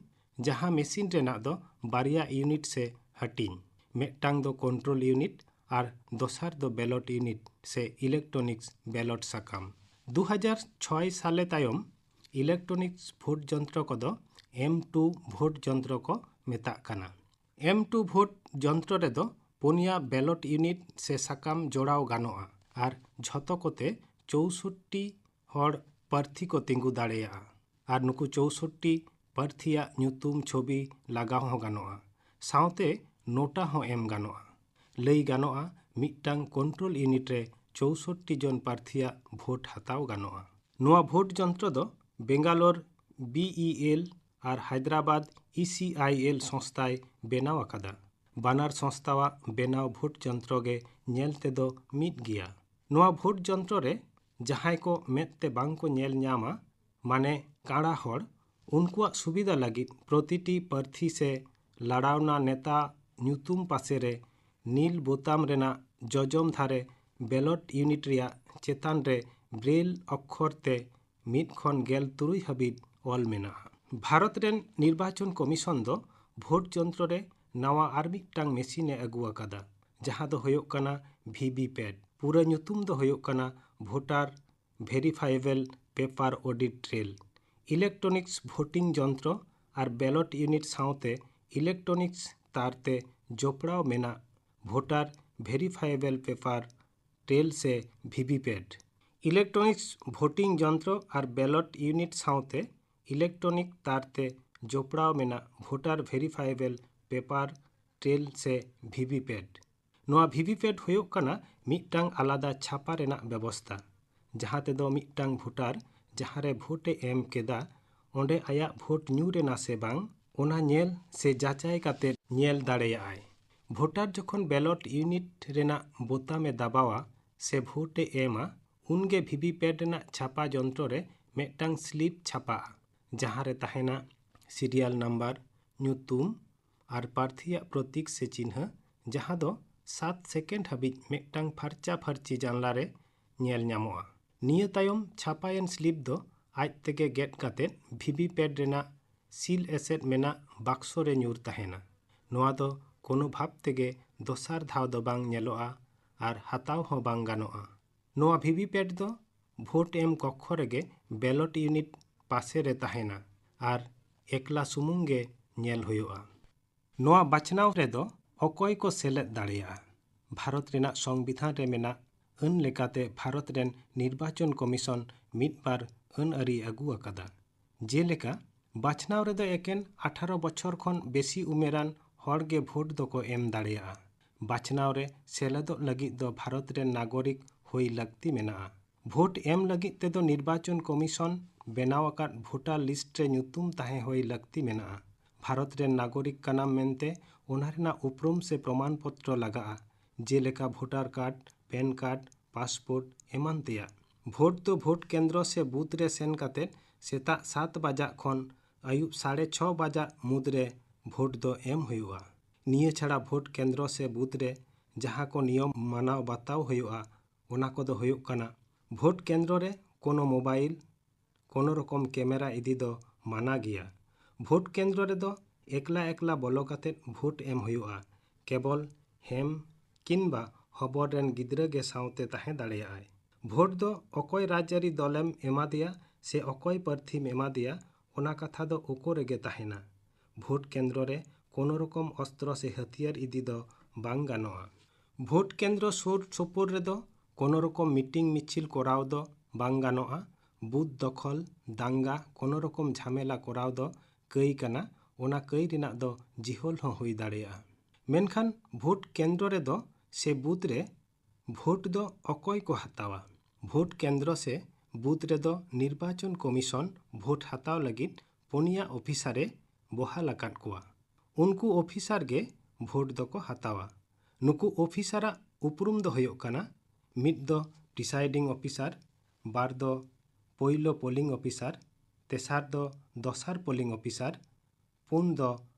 ᱡᱟᱦᱟᱸ ᱢᱮᱥᱤᱱ ᱨᱮᱱᱟᱜ ᱫᱚ ᱵᱟᱨᱭᱟ ᱤᱭᱩᱱᱤᱴ ᱥᱮ ᱦᱟᱹᱴᱤᱧ, ᱢᱤᱫᱴᱟᱝ ᱫᱚ ᱠᱚᱱᱴᱨᱳᱞ ᱤᱭᱩᱱᱤᱴ ᱟᱨ ᱫᱚᱥᱟᱨ ᱫᱚ ᱵᱮᱞᱚᱴ ᱤᱭᱩᱱᱤᱴ ᱥᱮ ᱤᱞᱮᱠᱴᱨᱚᱱᱤᱠᱥ ᱵᱮᱞᱚᱴ ᱥᱟᱠᱟᱢ᱾ ᱫᱩ ᱦᱟᱡᱟᱨ ᱪᱷᱚᱭ ᱥᱟᱞᱮ ᱛᱟᱭᱚᱢ ᱤᱞᱮᱠᱴᱨᱚᱱᱤᱠᱥ ᱵᱷᱳᱴ ᱡᱚᱱᱛᱨᱚ ᱠᱚᱫᱚ ᱮᱢ ᱴᱩ ᱵᱷᱳᱴ ᱡᱚᱱᱛᱨᱚ ᱠᱚ ᱢᱮᱛᱟᱜ ᱠᱟᱱᱟ᱾ ᱮᱢ ᱴᱩ ᱵᱷᱳᱴ ᱡᱚᱱᱛᱨᱚ ᱨᱮᱫᱚ ᱯᱩᱱᱭᱟ ᱵᱮᱞᱚᱴ ᱤᱭᱩᱱᱤᱴ ᱥᱮ ᱥᱟᱠᱟᱢ ᱡᱚᱲᱟᱣ ᱜᱟᱱᱚᱜᱼᱟ ᱟᱨ ᱡᱷᱚᱛᱚ ᱠᱚᱛᱮ ᱪᱳᱥᱳᱴᱴᱤ ᱦᱚᱲ ᱯᱟᱨᱛᱷᱤ ᱠᱚ ᱛᱤᱸᱜᱩ ᱫᱟᱲᱮᱭᱟᱜᱼᱟ ᱟᱨ ᱱᱩᱠᱩ ᱪᱳᱥᱳᱴᱴᱤ ᱯᱟᱨᱛᱷᱤᱭᱟᱜ ᱧᱩᱛᱩᱢ ᱪᱷᱚᱵᱤ ᱞᱟᱜᱟᱣ ᱦᱚᱸ ᱜᱟᱱᱚᱜᱼᱟ, ᱥᱟᱶᱛᱮ ᱱᱳᱴᱟ ᱦᱚᱸ ᱮᱢ ᱜᱟᱱᱚᱜᱼᱟ᱾ ᱞᱟᱹᱭ ᱜᱟᱱᱚᱜᱼᱟ, ᱢᱤᱫᱴᱟᱝ ᱠᱚᱱᱴᱨᱳᱞ ᱤᱭᱩᱱᱤᱴ ᱨᱮ ᱪᱳᱥᱳᱴᱴᱤ ᱡᱚᱱ ᱯᱟᱨᱛᱷᱤᱭᱟᱜ ᱵᱷᱳᱴ ᱦᱟᱛᱟᱣ ᱜᱟᱱᱚᱜᱼᱟ᱾ ᱱᱚᱣᱟ ᱵᱷᱳᱴ ᱡᱚᱱᱛᱨᱚ ᱫᱚ ᱵᱮᱝᱜᱟᱞᱳᱨ ᱵᱤ ᱤ ᱮᱞ ᱟᱨ Hyderabad E C I L ᱥᱚᱝᱥᱛᱷᱟᱭ ᱵᱮᱱᱟᱣ ᱟᱠᱟᱫᱟ᱾ ᱵᱟᱱᱟᱨ ᱥᱚᱝᱥᱛᱷᱟᱣᱟᱜ ᱵᱮᱱᱟᱣ ᱵᱷᱳᱴ ᱡᱚᱱᱛᱨᱚ ᱜᱮ ᱧᱮᱞ ᱛᱮᱫᱚ ᱢᱤᱫ ᱜᱮᱭᱟ᱾ ᱱᱚᱣᱟ ᱵᱷᱳᱴ ᱡᱚᱱᱛᱨᱚ ᱨᱮ ᱡᱟᱦᱟᱸᱭ ᱠᱚ ᱢᱮᱫ ᱛᱮ ᱵᱟᱝ ᱠᱚ ᱧᱮᱞ ᱧᱟᱢᱟ, ᱢᱟᱱᱮ ᱠᱟᱬᱟ ᱦᱚᱲ, ᱩᱱᱠᱩᱣᱟᱜ ᱥᱩᱵᱤᱫᱷᱟ ᱞᱟᱹᱜᱤᱫ ᱯᱨᱚᱛᱤᱴᱤ ᱯᱟᱨᱛᱷᱤ ᱥᱮ ᱞᱟᱲᱟᱣᱱᱟ ᱱᱮᱛᱟ ᱧᱩᱛᱩᱢ ᱯᱟᱥᱮ ᱨᱮ ᱱᱤᱞ ᱵᱳᱛᱟᱢ ᱨᱮᱱᱟᱜ ᱡᱚᱡᱚᱢ ᱫᱷᱟᱨᱮ ᱵᱮᱞᱚᱴ ᱤᱭᱩᱱᱤᱴ ᱨᱮᱭᱟᱜ ᱪᱮᱛᱟᱱ ᱨᱮ ᱵᱨᱮᱞ ᱚᱠᱠᱷᱚᱨ ᱛᱮ ᱢᱤᱫ ᱠᱷᱚᱱ ᱜᱮᱞ ᱛᱩᱨᱩᱭ ᱦᱟᱹᱵᱤᱡ ᱚᱞ ᱢᱮᱱᱟᱜᱼᱟ᱾ ᱵᱷᱟᱨᱚᱛ ᱨᱮᱱ ᱱᱤᱨᱵᱟᱪᱚᱱ ᱠᱚᱢᱤᱥᱚᱱ ᱫᱚ ᱵᱷᱳᱴ ᱡᱚᱱᱛᱨᱚ ᱨᱮ ᱱᱟᱣᱟ ᱟᱨ ᱢᱤᱫᱴᱟᱝ ᱢᱮᱥᱤᱱ ᱮ ᱟᱹᱜᱩ ᱟᱠᱟᱫᱟ, ᱡᱟᱦᱟᱸ ᱫᱚ ᱦᱩᱭᱩᱜ ᱠᱟᱱᱟ ᱵᱷᱤ ᱵᱷᱤ ᱯᱮᱴ᱾ ᱯᱩᱨᱟᱹ ᱧᱩᱛᱩᱢ ᱫᱚ ᱦᱩᱭᱩᱜ ᱠᱟᱱᱟ ᱵᱷᱳᱴᱟᱨ ᱵᱷᱮᱨᱤᱯᱷᱟᱭᱮᱵᱮᱞ ᱯᱮᱯᱟᱨ ᱚᱰᱤᱴ ᱴᱨᱮᱞ᱾ ᱤᱞᱮᱠᱴᱨᱚᱱᱤᱠᱥ ᱵᱷᱳᱴᱤᱝ ᱡᱚᱱᱛᱨᱚ ᱟᱨ ᱵᱮᱞᱚᱴ ᱤᱭᱩᱱᱤᱴ ᱥᱟᱶᱛᱮ ᱤᱞᱮᱠᱴᱨᱚᱱᱤᱠᱥ ᱛᱟᱨ ᱛᱮ ᱡᱚᱯᱲᱟᱣ ᱢᱮᱱᱟᱜ ᱵᱷᱳᱴᱟᱨ ᱵᱷᱮᱨᱤᱯᱷᱟᱭᱮᱵᱮᱞ ᱯᱮᱯᱟᱨ ᱴᱨᱮᱞ ᱥᱮ ᱵᱷᱤ ᱵᱷᱤ ᱯᱮᱴ᱾ ᱤᱞᱮᱠᱴᱨᱚᱱᱤᱠᱥ ᱵᱷᱳᱴᱤᱝ ᱡᱚᱱᱛᱨᱚ ᱟᱨ ᱵᱮᱞᱚᱴ ᱤᱭᱩᱱᱤᱴ ᱥᱟᱶᱛᱮ ᱤᱞᱮᱠᱴᱨᱚᱱᱤᱠ ᱛᱟᱨ ᱛᱮ ᱡᱚᱯᱲᱟᱣ ᱢᱮᱱᱟᱜ ᱵᱷᱳᱴᱟᱨ ᱵᱷᱮᱨᱤᱯᱷᱟᱭᱮᱵᱮᱞ ᱯᱮᱯᱟᱨ ᱴᱨᱮᱞ ᱥᱮ ᱵᱷᱤ ᱵᱷᱤ ᱯᱮᱴ᱾ ᱱᱚᱣᱟ ᱵᱷᱤ ᱵᱷᱤ ᱯᱮᱴ ᱦᱩᱭᱩᱜ ᱠᱟᱱᱟ ᱢᱤᱫᱴᱟᱝ ᱟᱞᱟᱫᱟ ᱪᱷᱟᱯᱟ ᱨᱮᱱᱟᱜ ᱵᱮᱵᱚᱥᱛᱟ, ᱡᱟᱦᱟᱸ ᱛᱮᱫᱚ ᱢᱤᱫᱴᱟᱝ ᱵᱷᱳᱴᱟᱨ ᱡᱟᱦᱟᱸ ᱨᱮ ᱵᱷᱳᱴ ᱮ ᱮᱢ ᱠᱮᱫᱟ, ᱚᱸᱰᱮ ᱟᱭᱟᱜ ᱵᱷᱳᱴ ᱧᱩᱨ ᱮᱱᱟ ᱥᱮ ᱵᱟᱝ, ᱚᱱᱟ ᱧᱮᱞ ᱥᱮ ᱡᱟᱪᱟᱭ ᱠᱟᱛᱮ ᱧᱮᱞ ᱫᱟᱲᱮᱭᱟᱜᱼᱟᱭ᱾ ᱵᱷᱳᱴᱟᱨ ᱡᱚᱠᱷᱚᱱ ᱵᱮᱞᱚᱴ ᱤᱭᱩᱱᱤᱴ ᱨᱮᱱᱟᱜ ᱵᱳᱛᱟᱢ ᱮ ᱫᱟᱵᱟᱣᱟ ᱥᱮ ᱵᱷᱳᱴ ᱮ ᱮᱢᱟ, ᱩᱱᱜᱮ ᱵᱷᱤ ᱵᱷᱤ ᱯᱮᱴ ᱨᱮᱱᱟᱜ ᱪᱷᱟᱯᱟ ᱡᱚᱱᱛᱨᱚ ᱨᱮ ᱢᱤᱫᱴᱟᱝ ᱥᱞᱤᱯ ᱪᱷᱟᱯᱟᱜᱼᱟ, ᱡᱟᱦᱟᱸ ᱨᱮ ᱛᱟᱦᱮᱱᱟ ᱥᱤᱨᱤᱭᱟᱞ ᱱᱟᱢᱵᱟᱨ, ᱧᱩᱛᱩᱢ ᱟᱨ ᱯᱨᱟᱨᱛᱷᱤᱭᱟᱜ ᱯᱨᱚᱛᱤᱠ ᱥᱮ ᱪᱤᱱᱦᱟᱹ, ᱡᱟᱦᱟᱸ ᱫᱚ ᱥᱟᱛ ᱥᱮᱠᱮᱱᱰ ᱦᱟᱹᱵᱤᱡ ᱢᱤᱫᱴᱟᱝ ᱯᱷᱟᱨᱪᱟ ᱯᱷᱟᱨᱪᱤ ᱡᱟᱱᱞᱟ ᱨᱮ ᱧᱮᱞ ᱧᱟᱢᱚᱜᱼᱟ᱾ ᱱᱤᱭᱟᱹ ᱛᱟᱭᱚᱢ ᱪᱷᱟᱯᱟᱭᱮᱱ ᱥᱞᱤᱯ ᱫᱚ ᱟᱡ ᱛᱮᱜᱮ ᱜᱮᱫ ᱠᱟᱛᱮ ᱵᱷᱤ ᱵᱷᱤ ᱯᱮᱴ ᱨᱮᱱᱟᱜ ᱥᱤᱞ ᱮᱥᱮᱫ ᱢᱮᱱᱟᱜ ᱵᱟᱠᱥᱚ ᱨᱮ ᱧᱩᱨ ᱛᱟᱦᱮᱱᱟ᱾ ᱱᱚᱣᱟ ᱫᱚ ᱠᱳᱱᱳ ᱵᱷᱟᱵᱽ ᱛᱮᱜᱮ ᱫᱚᱥᱟᱨ ᱫᱷᱟᱣ ᱫᱚ ᱵᱟᱝ ᱧᱮᱞᱚᱜᱼᱟ ᱟᱨ ᱦᱟᱛᱟᱣ ᱦᱚᱸ ᱵᱟᱝ ᱜᱟᱱᱚᱜᱼᱟ᱾ ᱱᱚᱣᱟ ᱵᱷᱤ ᱵᱷᱤ ᱯᱮᱴ ᱫᱚ ᱵᱷᱳᱴ ᱮᱢ ᱠᱚᱠᱠᱷᱚ ᱨᱮᱜᱮ ᱵᱮᱞᱚᱴ ᱤᱭᱩᱱᱤᱴ ᱯᱟᱥᱮ ᱨᱮ ᱛᱟᱦᱮᱱᱟ ᱟᱨ ᱮᱠᱞᱟ ᱥᱩᱢᱩᱝ ᱜᱮ ᱧᱮᱞ ᱦᱩᱭᱩᱜᱼᱟ᱾ ᱱᱚᱣᱟ ᱵᱟᱪᱷᱱᱟᱣ ᱨᱮᱫᱚ ᱚᱠᱚᱭ ᱠᱚ ᱥᱮᱞᱮᱫ ᱫᱟᱲᱮᱭᱟᱜᱼᱟ? ᱵᱷᱟᱨᱚᱛ ᱨᱮᱱᱟᱜ ᱥᱚᱝᱵᱤᱫᱷᱟᱱ ᱨᱮ ᱢᱮᱱᱟᱜ ᱟᱹᱱ ᱞᱮᱠᱟᱛᱮ ᱵᱷᱟᱨᱚᱛ ᱨᱮᱱ ᱱᱤᱨᱵᱟᱪᱚᱱ ᱠᱚᱢᱤᱥᱚᱱ ᱢᱤᱫ ᱵᱟᱨ ᱟᱹᱱ ᱟᱹᱨᱤ ᱟᱹᱜᱩ ᱟᱠᱟᱫᱟ᱾ ᱡᱮᱞᱮᱠᱟ, ᱵᱟᱪᱷᱱᱟᱣ ᱨᱮᱫᱚ ᱮᱠᱮᱱ ᱟᱴᱷᱟᱨᱚ ᱵᱚᱪᱷᱚᱨ ᱠᱷᱚᱱ ᱵᱮᱥᱤ ᱩᱢᱮᱨᱟᱱ ᱦᱚᱲ ᱜᱮ ᱵᱷᱳᱴ ᱫᱚᱠᱚ ᱮᱢ ᱫᱟᱲᱮᱭᱟᱜᱼᱟ᱾ ᱵᱟᱪᱷᱱᱟᱣ ᱨᱮ ᱥᱮᱞᱮᱫᱚᱜ ᱞᱟᱹᱜᱤᱫ ᱫᱚ ᱵᱷᱟᱨᱚᱛ ᱨᱮᱱ ᱱᱟᱜᱚᱨᱤᱠ ᱦᱩᱭ ᱞᱟᱹᱠᱛᱤ ᱢᱮᱱᱟᱜᱼᱟ᱾ ᱵᱷᱳᱴ ᱮᱢ ᱞᱟᱹᱜᱤᱫ ᱛᱮᱫᱚ ᱱᱤᱨᱵᱟᱪᱚᱱ ᱠᱚᱢᱤᱥᱚᱱ ᱵᱮᱱᱟᱣ ᱟᱠᱟᱫ ᱵᱷᱳᱴᱟᱨ ᱞᱤᱥᱴ ᱨᱮ ᱧᱩᱛᱩᱢ ᱛᱟᱦᱮᱸ ᱦᱩᱭ ᱞᱟᱹᱠᱛᱤ ᱢᱮᱱᱟᱜᱼᱟ᱾ ᱵᱷᱟᱨᱚᱛ ᱨᱮᱱ ᱱᱟᱜᱚᱨᱤᱠ ᱠᱟᱱᱟᱢ ᱢᱮᱱᱛᱮ ᱚᱱᱟ ᱨᱮᱱᱟᱜ ᱩᱯᱨᱩᱢ ᱥᱮ ᱯᱨᱚᱢᱟᱱ ᱯᱚᱛᱨᱚ ᱞᱟᱜᱟᱜᱼᱟ, ᱡᱮᱞᱮᱠᱟ voter card, PAN card, passport ᱮᱢᱟᱱ ᱛᱮᱭᱟᱜ᱾ ᱵᱷᱳᱴ ᱫᱚ ᱵᱷᱳᱴ ᱠᱮᱱᱫᱨᱚ ᱥᱮ ᱵᱩᱛᱷ ᱨᱮ ᱥᱮᱱ ᱠᱟᱛᱮ ᱥᱮᱛᱟᱜ ᱥᱟᱛ ᱵᱟᱡᱟᱜ ᱠᱷᱚᱱ ᱟᱹᱭᱩᱵ ᱥᱟᱲᱮ ᱪᱷᱚ ᱵᱟᱡᱟᱜ ᱢᱩᱫᱽᱨᱮ ᱵᱷᱳᱴ ᱫᱚ ᱮᱢ ᱦᱩᱭᱩᱜᱼᱟ᱾ ᱱᱤᱭᱟᱹ ᱪᱷᱟᱲᱟ ᱵᱷᱳᱴ ᱠᱮᱱᱫᱨᱚ ᱥᱮ ᱵᱩᱛᱷ ᱨᱮ ᱡᱟᱦᱟᱸ ᱠᱚ ᱱᱤᱭᱚᱢ ᱢᱟᱱᱟᱣ ᱵᱟᱛᱟᱣ ᱦᱩᱭᱩᱜᱼᱟ, ᱚᱱᱟ ᱠᱚᱫᱚ ᱦᱩᱭᱩᱜ ᱠᱟᱱᱟ, ᱵᱷᱳᱴ ᱠᱮᱱᱫᱨᱚ ᱨᱮ ᱠᱳᱱᱳ ᱢᱳᱵᱟᱭᱤᱞ, ᱠᱳᱱᱳ ᱨᱚᱠᱚᱢ ᱠᱮᱢᱮᱨᱟ ᱤᱫᱤ ᱫᱚ ᱢᱟᱱᱟ ᱜᱮᱭᱟ᱾ ᱵᱷᱳᱴ ᱠᱮᱱᱫᱨᱚ ᱨᱮᱫᱚ ᱮᱠᱞᱟ ᱮᱠᱞᱟ ᱵᱚᱞᱚ ᱠᱟᱛᱮ ᱵᱷᱳᱴ ᱮᱢ ᱦᱩᱭᱩᱜᱼᱟ᱾ ᱠᱮᱵᱚᱞ ᱦᱮᱢ ᱠᱤᱱᱵᱟ ᱦᱚᱵᱚᱨ ᱨᱮᱱ ᱜᱤᱫᱽᱨᱟᱹ ᱜᱮ ᱥᱟᱶᱛᱮ ᱛᱟᱦᱮᱸ ᱫᱟᱲᱮᱭᱟᱜᱼᱟᱭ᱾ ᱵᱷᱳᱴ ᱫᱚ ᱚᱠᱚᱭ ᱨᱟᱡᱽᱟᱹᱨᱤ ᱫᱚᱞᱮᱢ ᱮᱢᱟᱫᱮᱭᱟ ᱥᱮ ᱚᱠᱚᱭ ᱯᱟᱨᱛᱷᱤᱢ ᱮᱢᱟᱫᱮᱭᱟ, ᱚᱱᱟ ᱠᱟᱛᱷᱟ ᱫᱚ ᱳᱠᱳ ᱨᱮᱜᱮ ᱛᱟᱦᱮᱱᱟ᱾ ᱵᱷᱳᱴ ᱠᱮᱱᱫᱨᱚ ᱨᱮ ᱠᱳᱱᱳ ᱨᱚᱠᱚᱢ ᱚᱥᱛᱨᱚ ᱥᱮ ᱦᱟᱹᱛᱭᱟᱹᱨ ᱤᱫᱤ ᱫᱚ ᱵᱟᱝ ᱜᱟᱱᱚᱜᱼᱟ᱾ ᱵᱷᱳᱴ ᱠᱮᱱᱫᱨᱚ ᱥᱩᱨ ᱥᱩᱯᱩᱨ ᱨᱮᱫᱚ ᱠᱳᱱᱳ ᱨᱚᱠᱚᱢ ᱢᱤᱴᱤᱝ ᱢᱤᱪᱷᱤᱞ ᱠᱚᱨᱟᱣ ᱫᱚ ᱵᱟᱝ ᱜᱟᱱᱚᱜᱼᱟ᱾ ᱵᱩᱛᱷ ᱫᱚᱠᱷᱚᱞ, ᱫᱟᱝᱜᱟ, ᱠᱳᱱᱳ ᱨᱚᱠᱚᱢ ᱡᱷᱟᱢᱮᱞᱟ ᱠᱚᱨᱟᱣ ᱫᱚ ᱠᱟᱹᱭ ᱠᱟᱱᱟ᱾ ᱚᱱᱟ ᱠᱟᱹᱭ ᱨᱮᱱᱟᱜ ᱫᱚ ᱡᱤᱦᱳᱞ ᱦᱚᱸ ᱦᱩᱭ ᱫᱟᱲᱮᱭᱟᱜᱼᱟ᱾ ᱢᱮᱱᱠᱷᱟᱱ ᱵᱷᱳᱴ ᱠᱮᱱᱫᱨᱚ ᱨᱮᱫᱚ ᱥᱮ ᱵᱩᱛᱷ ᱨᱮ ᱵᱷᱳᱴ ᱫᱚ ᱚᱠᱚᱭ ᱠᱚ ᱦᱟᱛᱟᱣᱟ? ᱵᱷᱳᱴ ᱠᱮᱱᱫᱨᱚ ᱥᱮ ᱵᱩᱛᱷ ᱨᱮᱫᱚ ᱱᱤᱨᱵᱟᱪᱚᱱ ᱠᱚᱢᱤᱥᱚᱱ ᱵᱷᱳᱴ ᱦᱟᱛᱟᱣ ᱞᱟᱹᱜᱤᱫ ᱯᱩᱱᱭᱟ ᱚᱯᱷᱤᱥᱟᱨ ᱮ ᱵᱚᱦᱟᱞ ᱟᱠᱟᱫ ᱠᱚᱣᱟ᱾ ᱩᱱᱠᱩ ᱚᱯᱷᱤᱥᱟᱨ ᱜᱮ ᱵᱷᱳᱴ ᱫᱚᱠᱚ ᱦᱟᱛᱟᱣᱟ᱾ ᱱᱩᱠᱩ ᱚᱯᱷᱤᱥᱟᱨᱟᱜ ᱩᱯᱨᱩᱢ ᱫᱚ ᱦᱩᱭᱩᱜ ᱠᱟᱱᱟ, ᱢᱤᱫ ᱫᱚ ᱯᱨᱤᱥᱟᱭᱰᱤᱝ ᱚᱯᱷᱤᱥᱟᱨ, ᱵᱟᱨ ᱫᱚ ᱯᱳᱭᱞᱳ ᱯᱳᱞᱤᱝ ᱚᱯᱷᱤᱥᱟᱨ, ᱛᱮᱥᱟᱨ ᱫᱚ ᱫᱚᱥᱟᱨ ᱯᱳᱞᱤᱝ ᱚᱯᱷᱤᱥᱟᱨ, ᱯᱩᱱ ᱫᱚ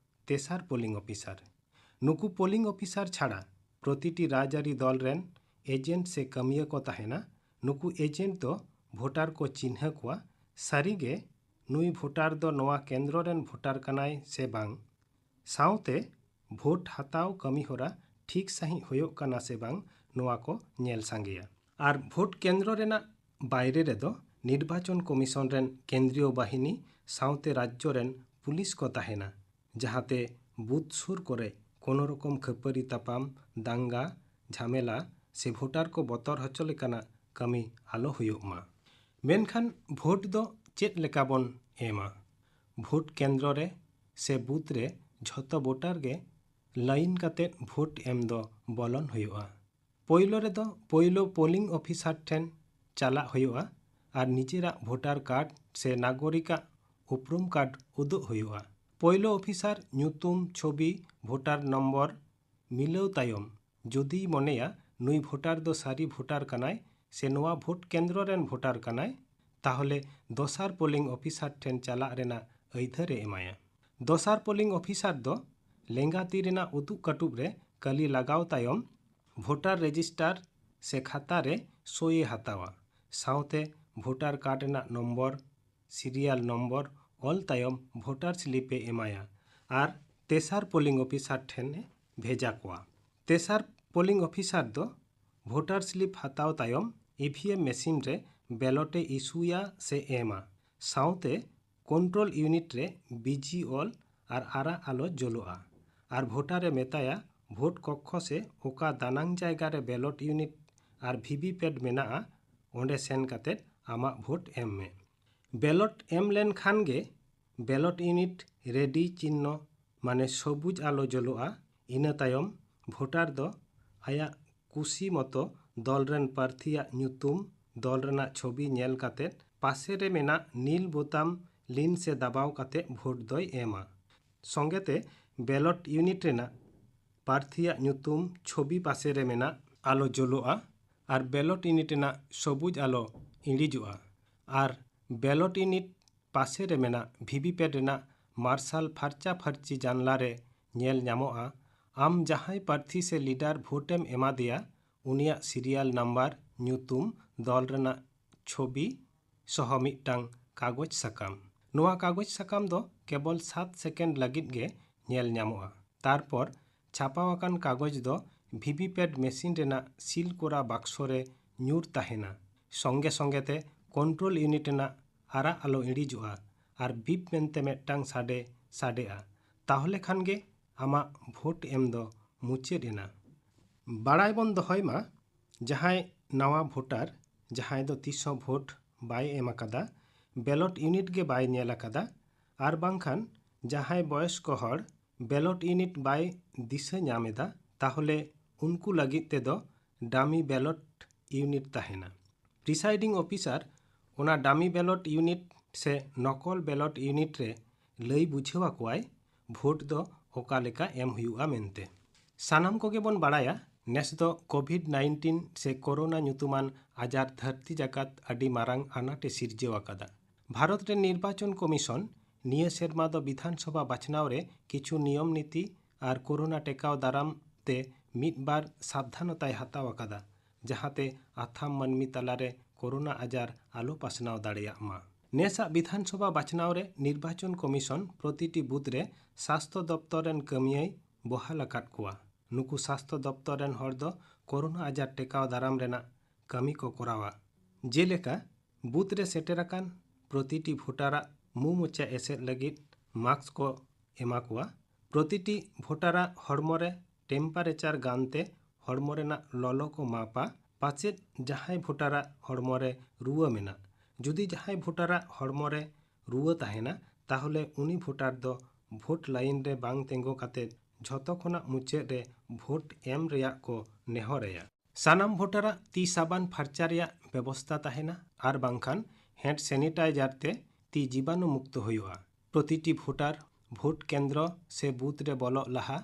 ᱛᱮᱥᱟᱨ ᱯᱳᱞᱤᱝ ᱚᱯᱷᱤᱥᱟᱨ᱾ ᱱᱩᱠᱩ ᱯᱳᱞᱤᱝ ᱚᱯᱷᱤᱥᱟᱨ ᱪᱷᱟᱲᱟ ᱯᱨᱚᱛᱤᱴᱤ ᱨᱟᱡᱽᱟᱹᱨᱤ ᱫᱚᱞ ᱨᱮᱱ ᱮᱡᱮᱱᱴ ᱥᱮ ᱠᱟᱹᱢᱤᱭᱟᱹ ᱠᱚ ᱛᱟᱦᱮᱱᱟ᱾ ᱱᱩᱠᱩ ᱮᱡᱮᱱᱴ ᱫᱚ ᱵᱷᱳᱴᱟᱨ ᱠᱚ ᱪᱤᱱᱦᱟᱹ ᱠᱚᱣᱟ, ᱥᱟᱹᱨᱤᱜᱮ ᱱᱩᱭ ᱵᱷᱳᱴᱟᱨ ᱫᱚ ᱱᱚᱣᱟ ᱠᱮᱱᱫᱨᱚ ᱨᱮᱱ ᱵᱷᱳᱴᱟᱨ ᱠᱟᱱᱟᱭ ᱥᱮ ᱵᱟᱝ᱾ ᱥᱟᱶᱛᱮ ᱵᱷᱳᱴ ᱦᱟᱛᱟᱣ ᱠᱟᱹᱢᱤᱦᱚᱨᱟ ᱴᱷᱤᱠ ᱥᱟᱺᱦᱤᱡ ᱦᱩᱭᱩᱜ ᱠᱟᱱᱟ ᱥᱮ ᱵᱟᱝ, ᱱᱚᱣᱟ ᱠᱚ ᱧᱮᱞ ᱥᱟᱸᱜᱮᱭᱟ᱾ ᱟᱨ ᱵᱷᱳᱴ ᱠᱮᱱᱫᱨᱚ ᱨᱮᱱᱟᱜ ᱵᱟᱭᱨᱮ ᱨᱮᱫᱚ ᱱᱤᱨᱵᱟᱪᱚᱱ ᱠᱚᱢᱤᱥᱚᱱ ᱨᱮᱱ ᱠᱮᱱᱫᱨᱤᱭᱚ ᱵᱟᱦᱤᱱᱤ ᱥᱟᱶᱛᱮ ᱨᱟᱡᱽᱡᱚ ᱨᱮᱱ ᱯᱩᱞᱤᱥ ᱠᱚ ᱛᱟᱦᱮᱱᱟ, ᱡᱟᱦᱟᱸᱛᱮ ᱵᱩᱛᱷ ᱥᱩᱨ ᱠᱚᱨᱮ ᱠᱳᱱᱳ ᱨᱚᱠᱚᱢ ᱠᱷᱟᱹᱯᱟᱹᱨᱤ ᱛᱟᱯᱟᱢ, ᱫᱟᱝᱜᱟ, ᱡᱷᱟᱢᱮᱞᱟ ᱥᱮ ᱵᱷᱳᱴᱟᱨ ᱠᱚ ᱵᱚᱛᱚᱨ ᱦᱚᱪᱚ ᱞᱮᱠᱟᱱᱟᱜ ᱠᱟᱹᱢᱤ ᱟᱞᱚ ᱦᱩᱭᱩᱜ ᱢᱟ᱾ ᱢᱮᱱᱠᱷᱟᱱ ᱵᱷᱳᱴ ᱫᱚ ᱪᱮᱫ ᱞᱮᱠᱟ ᱵᱚᱱ ᱮᱢᱟ? ᱵᱷᱳᱴ ᱠᱮᱱᱫᱨᱚ ᱨᱮ ᱥᱮ ᱵᱩᱛᱷ ᱨᱮ ᱡᱷᱚᱛᱚ ᱵᱷᱳᱴᱟᱨ ᱜᱮ ᱞᱟᱭᱤᱱ ᱠᱟᱛᱮ ᱵᱷᱳᱴ ᱮᱢ ᱫᱚ ᱵᱚᱞᱚᱱ ᱦᱩᱭᱩᱜᱼᱟ᱾ ᱯᱳᱭᱞᱳ ᱨᱮᱫᱚ ᱯᱳᱭᱞᱳ ᱯᱳᱞᱤᱝ ᱚᱯᱷᱤᱥᱟᱨ ᱴᱷᱮᱱ ᱪᱟᱞᱟᱜ ᱦᱩᱭᱩᱜᱼᱟ ᱟᱨ ᱱᱤᱡᱮᱨᱟᱜ ᱵᱷᱳᱴᱟᱨ ᱠᱟᱨᱰ ᱥᱮ ᱱᱟᱜᱚᱨᱤᱠᱟᱜ ᱩᱯᱨᱩᱢ ᱠᱟᱨᱰ ᱩᱫᱩᱜ ᱦᱩᱭᱩᱜᱼᱟ᱾ ᱯᱳᱭᱞᱳ ᱚᱯᱷᱤᱥᱟᱨ ᱧᱩᱛᱩᱢ, ᱪᱷᱚᱵᱤ, ᱵᱷᱳᱴᱟᱨ ᱱᱚᱢᱵᱚᱨ ᱢᱤᱞᱟᱹᱣ ᱛᱟᱭᱚᱢ ᱡᱩᱫᱤᱭ ᱢᱚᱱᱮᱭᱟ ᱱᱩᱭ ᱵᱷᱳᱴᱟᱨ ᱫᱚ ᱥᱟᱹᱨᱤ ᱵᱷᱳᱴᱟᱨ ᱠᱟᱱᱟᱭ ᱥᱮ ᱱᱚᱣᱟ ᱵᱷᱳᱴ ᱠᱮᱱᱫᱨᱚ ᱨᱮᱱ ᱵᱷᱳᱴᱟᱨ ᱠᱟᱱᱟᱭ, ᱛᱟᱦᱚᱞᱮ ᱫᱚᱥᱟᱨ ᱯᱳᱞᱤᱝ ᱚᱯᱷᱤᱥᱟᱨ ᱴᱷᱮᱱ ᱪᱟᱞᱟᱜ ᱨᱮᱱᱟᱜ ᱟᱹᱭᱫᱟᱹᱨ ᱮ ᱮᱢᱟᱭᱟ᱾ ᱫᱚᱥᱟᱨ ᱯᱳᱞᱤᱝ ᱚᱯᱷᱤᱥᱟᱨ ᱫᱚ ᱞᱮᱸᱜᱟ ᱛᱤ ᱨᱮᱱᱟᱜ ᱩᱫᱩᱜ ᱠᱟᱹᱴᱩᱵ ᱨᱮ ᱠᱟᱹᱞᱤ ᱞᱟᱜᱟᱣ ᱛᱟᱭᱚᱢ ᱵᱷᱳᱴᱟᱨ ᱨᱮᱡᱤᱥᱴᱟᱨ ᱥᱮ ᱠᱷᱟᱛᱟ ᱨᱮ ᱥᱳᱭ ᱮ ᱦᱟᱛᱟᱣᱟ᱾ ᱥᱟᱶᱛᱮ ᱵᱷᱳᱴᱟᱨ ᱠᱟᱨᱰ ᱨᱮᱱᱟᱜ ᱱᱚᱢᱵᱚᱨ, ᱥᱤᱨᱤᱭᱟᱞ ᱱᱚᱢᱵᱚᱨ, ᱚᱞ ᱛᱟᱭᱚᱢ ᱵᱷᱳᱴᱟᱨ ᱥᱞᱤᱯ ᱮ ᱮᱢᱟᱭᱟ ᱟᱨ ᱛᱮᱥᱟᱨ ᱯᱳᱞᱤᱝ ᱚᱯᱷᱤᱥᱟᱨ ᱴᱷᱮᱱ ᱮ ᱵᱷᱮᱡᱟ ᱠᱚᱣᱟ᱾ ᱛᱮᱥᱟᱨ ᱯᱳᱞᱤᱝ ᱚᱯᱷᱤᱥᱟᱨ ᱫᱚ ᱵᱷᱳᱴᱟᱨ ᱥᱞᱤᱯ ᱦᱟᱛᱟᱣ ᱛᱟᱭᱚᱢ ᱤ ᱵᱷᱤ ᱮᱢ ᱢᱮᱥᱤᱱ ᱨᱮ ᱵᱮᱞᱚᱴ ᱮ ᱤᱥᱩᱭᱟ ᱥᱮ ᱮᱢᱟ, ᱥᱟᱶᱛᱮ ᱠᱚᱱᱴᱨᱳᱞ ᱤᱭᱩᱱᱤᱴ ᱨᱮ ᱵᱤᱡᱤ ᱚᱞ ᱟᱨ ᱟᱨᱟᱜ ᱟᱞᱚ ᱡᱚᱞᱚᱜᱼᱟ᱾ ᱟᱨ ᱵᱷᱳᱴᱟᱨ ᱮ ᱢᱮᱛᱟᱭᱟ, ᱵᱷᱳᱴ ᱠᱚᱠᱠᱷᱚ ᱥᱮ ᱚᱠᱟ ᱫᱟᱱᱟᱝ ᱡᱟᱭᱜᱟ ᱨᱮ ᱵᱮᱞᱚᱴ ᱤᱭᱩᱱᱤᱴ ᱟᱨ ᱵᱷᱤ ᱵᱷᱤ ᱯᱮᱴ ᱢᱮᱱᱟᱜᱼᱟ, ᱚᱸᱰᱮ ᱥᱮᱱ ᱠᱟᱛᱮ ᱟᱢᱟᱜ ᱵᱷᱳᱴ ᱮᱢ ᱢᱮ᱾ ᱵᱮᱞᱚᱴ ᱮᱢ ᱞᱮᱱᱠᱷᱟᱱ ᱜᱮ ᱵᱮᱞᱚᱴ ᱤᱭᱩᱱᱤᱴ ᱨᱮᱰᱤ ᱪᱤᱱᱱᱚ, ᱢᱟᱱᱮ ᱥᱚᱵᱩᱡ ᱟᱞᱚ ᱡᱚᱞᱚᱜᱼᱟ᱾ ᱤᱱᱟᱹ ᱛᱟᱭᱚᱢ ᱵᱷᱳᱴᱟᱨ ᱫᱚ ᱟᱭᱟᱜ ᱠᱩᱥᱤ ᱢᱚᱛᱚ ᱫᱚᱞ ᱨᱮᱱ ᱯᱨᱟᱨᱛᱷᱤᱭᱟᱜ ᱧᱩᱛᱩᱢ, ᱫᱚᱞ ᱨᱮᱱᱟᱜ ᱪᱷᱚᱵᱤ ᱧᱮᱞ ᱠᱟᱛᱮ ᱯᱟᱥᱮ ᱨᱮ ᱢᱮᱱᱟᱜ ᱱᱤᱞ ᱵᱳᱛᱟᱢ ᱞᱤᱱ ᱥᱮ ᱫᱟᱵᱟᱣ ᱠᱟᱛᱮ ᱵᱷᱳᱴ ᱫᱚᱭ ᱮᱢᱟ᱾ ᱥᱚᱸᱜᱮᱛᱮ ᱵᱮᱞᱚᱴ ᱤᱭᱩᱱᱤᱴ ᱨᱮᱱᱟᱜ ᱯᱨᱟᱨᱛᱷᱤᱭᱟᱜ ᱧᱩᱛᱩᱢ ᱪᱷᱚᱵᱤ ᱯᱟᱥᱮ ᱨᱮ ᱢᱮᱱᱟᱜ ᱟᱞᱚ ᱡᱚᱞᱚᱜᱼᱟ ᱟᱨ ᱵᱮᱞᱚᱴ ᱤᱭᱩᱱᱤᱴ ᱨᱮᱱᱟᱜ ᱥᱚᱵᱩᱡ ᱟᱞᱚ ᱤᱬᱤᱡᱚᱜᱼᱟ᱾ ᱟᱨ ᱵᱮᱞᱚᱴ ᱤᱭᱩᱱᱤᱴ ᱯᱟᱥᱮ ᱨᱮ ᱢᱮᱱᱟᱜ ᱵᱷᱤ ᱵᱷᱤ ᱯᱮᱴ ᱨᱮᱱᱟᱜ ᱢᱟᱨᱥᱟᱞ ᱯᱷᱟᱨᱪᱟ ᱯᱷᱟᱨᱪᱤ ᱡᱟᱱᱞᱟ ᱨᱮ ᱧᱮᱞ ᱧᱟᱢᱚᱜᱼᱟ, ᱟᱢ ᱡᱟᱦᱟᱸᱭ ᱯᱨᱟᱨᱛᱷᱤ ᱥᱮ ᱞᱤᱰᱟᱨ ᱵᱷᱳᱴ ᱮᱢ ᱮᱢᱟ ᱫᱮᱭᱟ, ᱩᱱᱤᱭᱟᱜ ᱥᱤᱨᱤᱭᱟᱞ ᱱᱟᱢᱵᱟᱨ, ᱧᱩᱛᱩᱢ, ᱫᱚᱞ ᱨᱮᱱᱟᱜ ᱪᱷᱚᱵᱤ ᱥᱚᱦᱚ ᱢᱤᱫᱴᱟᱝ ᱠᱟᱜᱚᱡᱽ ᱥᱟᱠᱟᱢ᱾ ᱱᱚᱣᱟ ᱠᱟᱜᱚᱡᱽ ᱥᱟᱠᱟᱢ ᱫᱚ ᱠᱮᱵᱚᱞ ᱥᱟᱛ ᱥᱮᱠᱮᱱᱰ ᱞᱟᱹᱜᱤᱫ ᱜᱮ ᱧᱮᱞ ᱧᱟᱢᱚᱜᱼᱟ᱾ ᱛᱟᱨᱯᱚᱨ ᱪᱷᱟᱯᱟᱣ ᱟᱠᱟᱱ ᱠᱟᱜᱚᱡᱽ ᱫᱚ ᱵᱷᱤ ᱵᱷᱤ ᱯᱮᱴ ᱢᱮᱥᱤᱱ ᱨᱮᱱᱟᱜ ᱥᱤᱞ ᱠᱚᱨᱟ ᱵᱟᱠᱥᱚ ᱨᱮ ᱧᱩᱨ ᱛᱟᱦᱮᱱᱟ᱾ ᱥᱚᱸᱜᱮ ᱥᱚᱸᱜᱮ ᱛᱮ ᱠᱚᱱᱴᱨᱳᱞ ᱤᱭᱩᱱᱤᱴ ᱨᱮᱱᱟᱜ ᱟᱨᱟᱜ ᱟᱞᱚ ᱤᱬᱤᱡᱚᱜᱼᱟ ᱟᱨ ᱵᱤᱯ ᱢᱮᱱᱛᱮ ᱢᱤᱫᱴᱟᱝ ᱥᱟᱰᱮ ᱥᱟᱰᱮᱜᱼᱟ᱾ ᱛᱟᱦᱚᱞᱮ ᱠᱷᱟᱱ ᱜᱮ ᱟᱢᱟᱜ ᱵᱷᱳᱴ ᱮᱢ ᱫᱚ ᱢᱩᱪᱟᱹᱫ ᱮᱱᱟ᱾ ᱵᱟᱲᱟᱭ ᱵᱚᱱ ᱫᱚᱦᱚᱭ ᱢᱟ, ᱡᱟᱦᱟᱸᱭ ᱱᱟᱣᱟ ᱵᱷᱳᱴᱟᱨ, ᱡᱟᱦᱟᱸᱭ ᱫᱚ ᱛᱤᱥ ᱦᱚᱸ ᱵᱷᱳᱴ ᱵᱟᱭ ᱮᱢ ᱟᱠᱟᱫᱟ, ᱵᱮᱞᱚᱴ ᱤᱭᱩᱱᱤᱴ ᱜᱮ ᱵᱟᱭ ᱧᱮᱞ ᱟᱠᱟᱫᱟ, ᱟᱨ ᱵᱟᱝᱠᱷᱟᱱ ᱡᱟᱦᱟᱸᱭ ᱵᱚᱭᱚᱥᱠᱚ ᱦᱚᱲ ᱵᱮᱞᱚᱴ ᱤᱭᱩᱱᱤᱴ ᱵᱟᱭ ᱫᱤᱥᱟᱹ ᱧᱟᱢ ᱮᱫᱟ, ᱛᱟᱦᱚᱞᱮ ᱩᱱᱠᱩ ᱞᱟᱹᱜᱤᱫ ᱛᱮᱫᱚ ᱰᱟᱢᱤ ᱵᱮᱞᱚᱴ ᱤᱭᱩᱱᱤᱴ ᱛᱟᱦᱮᱱᱟ᱾ ᱯᱨᱤᱥᱟᱭᱰᱤᱝ ᱚᱯᱷᱤᱥᱟᱨ ᱚᱱᱟ ᱰᱟᱢᱤ ᱵᱮᱞᱚᱴ ᱤᱭᱩᱱᱤᱴ ᱥᱮ ᱱᱚᱠᱚᱞ ᱵᱮᱞᱚᱴ ᱤᱭᱩᱱᱤᱴ ᱨᱮ ᱞᱟᱹᱭ ᱵᱩᱡᱷᱟᱹᱣ ᱟᱠᱚᱣᱟᱭ ᱵᱷᱳᱴ ᱫᱚ ᱚᱠᱟ ᱞᱮᱠᱟ ᱮᱢ ᱦᱩᱭᱩᱜᱼᱟ ᱢᱮᱱᱛᱮ᱾ ᱥᱟᱱᱟᱢ ᱠᱚᱜᱮ ᱵᱚᱱ ᱵᱟᱲᱟᱭᱟ, ᱱᱮᱥ ᱫᱚ ᱠᱳᱵᱷᱤᱰ ᱱᱟᱭᱤᱱᱴᱤᱱ ᱥᱮ ᱠᱳᱨᱳᱱᱟ ᱧᱩᱛᱩᱢᱟᱱ ᱟᱡᱟᱨ ᱫᱷᱟᱹᱨᱛᱤ ᱡᱟᱠᱟᱛ ᱟᱹᱰᱤ ᱢᱟᱨᱟᱝ ᱟᱱᱟᱴ ᱮ ᱥᱤᱨᱡᱟᱹᱣ ᱟᱠᱟᱫᱟ᱾ ᱵᱷᱟᱨᱚᱛ ᱨᱮ ᱱᱤᱨᱵᱟᱪᱚᱱ ᱠᱚᱢᱤᱥᱚᱱ ᱱᱤᱭᱟᱹ ᱥᱮᱨᱢᱟ ᱫᱚ ᱵᱤᱫᱷᱟᱱ ᱥᱚᱵᱷᱟ ᱵᱟᱪᱷᱱᱟᱣ ᱨᱮ ᱠᱤᱪᱷᱩ ᱱᱤᱭᱚᱢ ᱱᱤᱛᱤ ᱟᱨ ᱠᱳᱨᱳᱱᱟ ᱴᱮᱠᱟᱣ ᱫᱟᱨᱟᱢ ᱛᱮ ᱢᱤᱫ ᱵᱟᱨ ᱥᱟᱵᱫᱷᱟᱱᱚᱛᱟᱭ ᱦᱟᱛᱟᱣ ᱟᱠᱟᱫᱟ, ᱡᱟᱦᱟᱸᱛᱮ ᱟᱛᱷᱟᱢ ᱢᱟᱹᱱᱢᱤ ᱛᱟᱞᱟᱨᱮ ᱠᱳᱨᱳᱱᱟ ᱟᱡᱟᱨ ᱟᱞᱚ ᱯᱟᱥᱱᱟᱣ ᱫᱟᱲᱮᱭᱟᱜ ᱢᱟ᱾ ᱱᱮᱥᱟᱜ ᱵᱤᱫᱷᱟᱱ ᱥᱚᱵᱷᱟ ᱵᱟᱪᱷᱱᱟᱣ ᱨᱮ ᱱᱤᱨᱵᱟᱪᱚᱱ ᱠᱚᱢᱤᱥᱚᱱ ᱯᱨᱚᱛᱤᱴᱤ ᱵᱩᱛᱷ ᱨᱮ ᱥᱟᱥᱛᱷᱚ ᱫᱚᱯᱛᱚᱨ ᱨᱮᱱ ᱠᱟᱹᱢᱤᱭᱟᱹᱭ ᱵᱚᱦᱟᱞ ᱟᱠᱟᱫ ᱠᱚᱣᱟ᱾ ᱱᱩᱠᱩ ᱥᱟᱥᱛᱷᱚ ᱫᱚᱯᱛᱚᱨ ᱨᱮᱱ ᱦᱚᱲ ᱫᱚ ᱠᱳᱨᱳᱱᱟ ᱟᱡᱟᱨ ᱴᱮᱠᱟᱣ ᱫᱟᱨᱟᱢ ᱨᱮᱱᱟᱜ ᱠᱟᱹᱢᱤ ᱠᱚ ᱠᱚᱨᱟᱣᱟ᱾ ᱡᱮᱞᱮᱠᱟ, ᱵᱩᱛᱷ ᱨᱮ ᱥᱮᱴᱮᱨ ᱟᱠᱟᱱ ᱯᱨᱚᱛᱤᱴᱤ ᱵᱷᱳᱴᱟᱨᱟᱜ ᱢᱩ ᱢᱚᱪᱟ ᱮᱥᱮᱫ ᱞᱟᱹᱜᱤᱫ ᱢᱟᱥᱠ ᱠᱚ ᱮᱢᱟ ᱠᱚᱣᱟ᱾ ᱯᱨᱚᱛᱤᱴᱤ ᱵᱷᱳᱴᱟᱨᱟᱜ ᱦᱚᱲᱢᱚ ᱨᱮ ᱴᱮᱢᱯᱟᱨᱮᱪᱟᱨ ᱜᱟᱱ ᱛᱮ ᱦᱚᱲᱢᱚ ᱨᱮᱱᱟᱜ ᱞᱚᱞᱚ ᱠᱚ ᱢᱟᱯᱟ᱾ ᱯᱟᱪᱮᱫ ᱡᱟᱦᱟᱸᱭ ᱵᱷᱳᱴᱟᱨᱟᱜ ᱦᱚᱲᱢᱚ ᱨᱮ ᱨᱩᱣᱟᱹ ᱢᱮᱱᱟᱜ, ᱡᱩᱫᱤ ᱡᱟᱦᱟᱸᱭ ᱵᱷᱳᱴᱟᱨᱟᱜ ᱦᱚᱲᱢᱚ ᱨᱮ ᱨᱩᱣᱟᱹ ᱛᱟᱦᱮᱱᱟ, ᱛᱟᱦᱚᱞᱮ ᱩᱱᱤ ᱵᱷᱳᱴᱟᱨ ᱫᱚ ᱵᱷᱳᱴ ᱞᱟᱭᱤᱱ ᱨᱮ ᱵᱟᱝ ᱛᱤᱸᱜᱩ ᱠᱟᱛᱮ ᱡᱷᱚᱛᱚ ᱠᱷᱚᱱᱟᱜ ᱢᱩᱪᱟᱹᱫ ᱨᱮ ᱵᱷᱳᱴ ᱮᱢ ᱨᱮᱭᱟᱜ ᱠᱚ ᱱᱮᱦᱚᱨ ᱟᱭᱟ᱾ ᱥᱟᱱᱟᱢ ᱵᱷᱳᱴᱟᱨᱟᱜ ᱛᱤ ᱥᱟᱵᱟᱱ ᱯᱷᱟᱨᱪᱟ ᱨᱮᱭᱟᱜ ᱵᱮᱵᱚᱥᱛᱟ ᱛᱟᱦᱮᱱᱟ ᱟᱨ ᱵᱟᱝᱠᱷᱟᱱ ᱦᱮᱱᱰ ᱥᱮᱱᱤᱴᱟᱭᱡᱟᱨ ᱛᱮ ᱛᱤ ᱡᱤᱵᱟᱱᱩ ᱢᱩᱠᱛᱚ ᱦᱩᱭᱩᱜᱼᱟ᱾ ᱯᱨᱚᱛᱤᱴᱤ ᱵᱷᱳᱴᱟᱨ ᱵᱷᱳᱴ ᱠᱮᱱᱫᱨᱚ ᱥᱮ ᱵᱩᱛᱷ ᱨᱮ ᱵᱚᱞᱚᱜ ᱞᱟᱦᱟ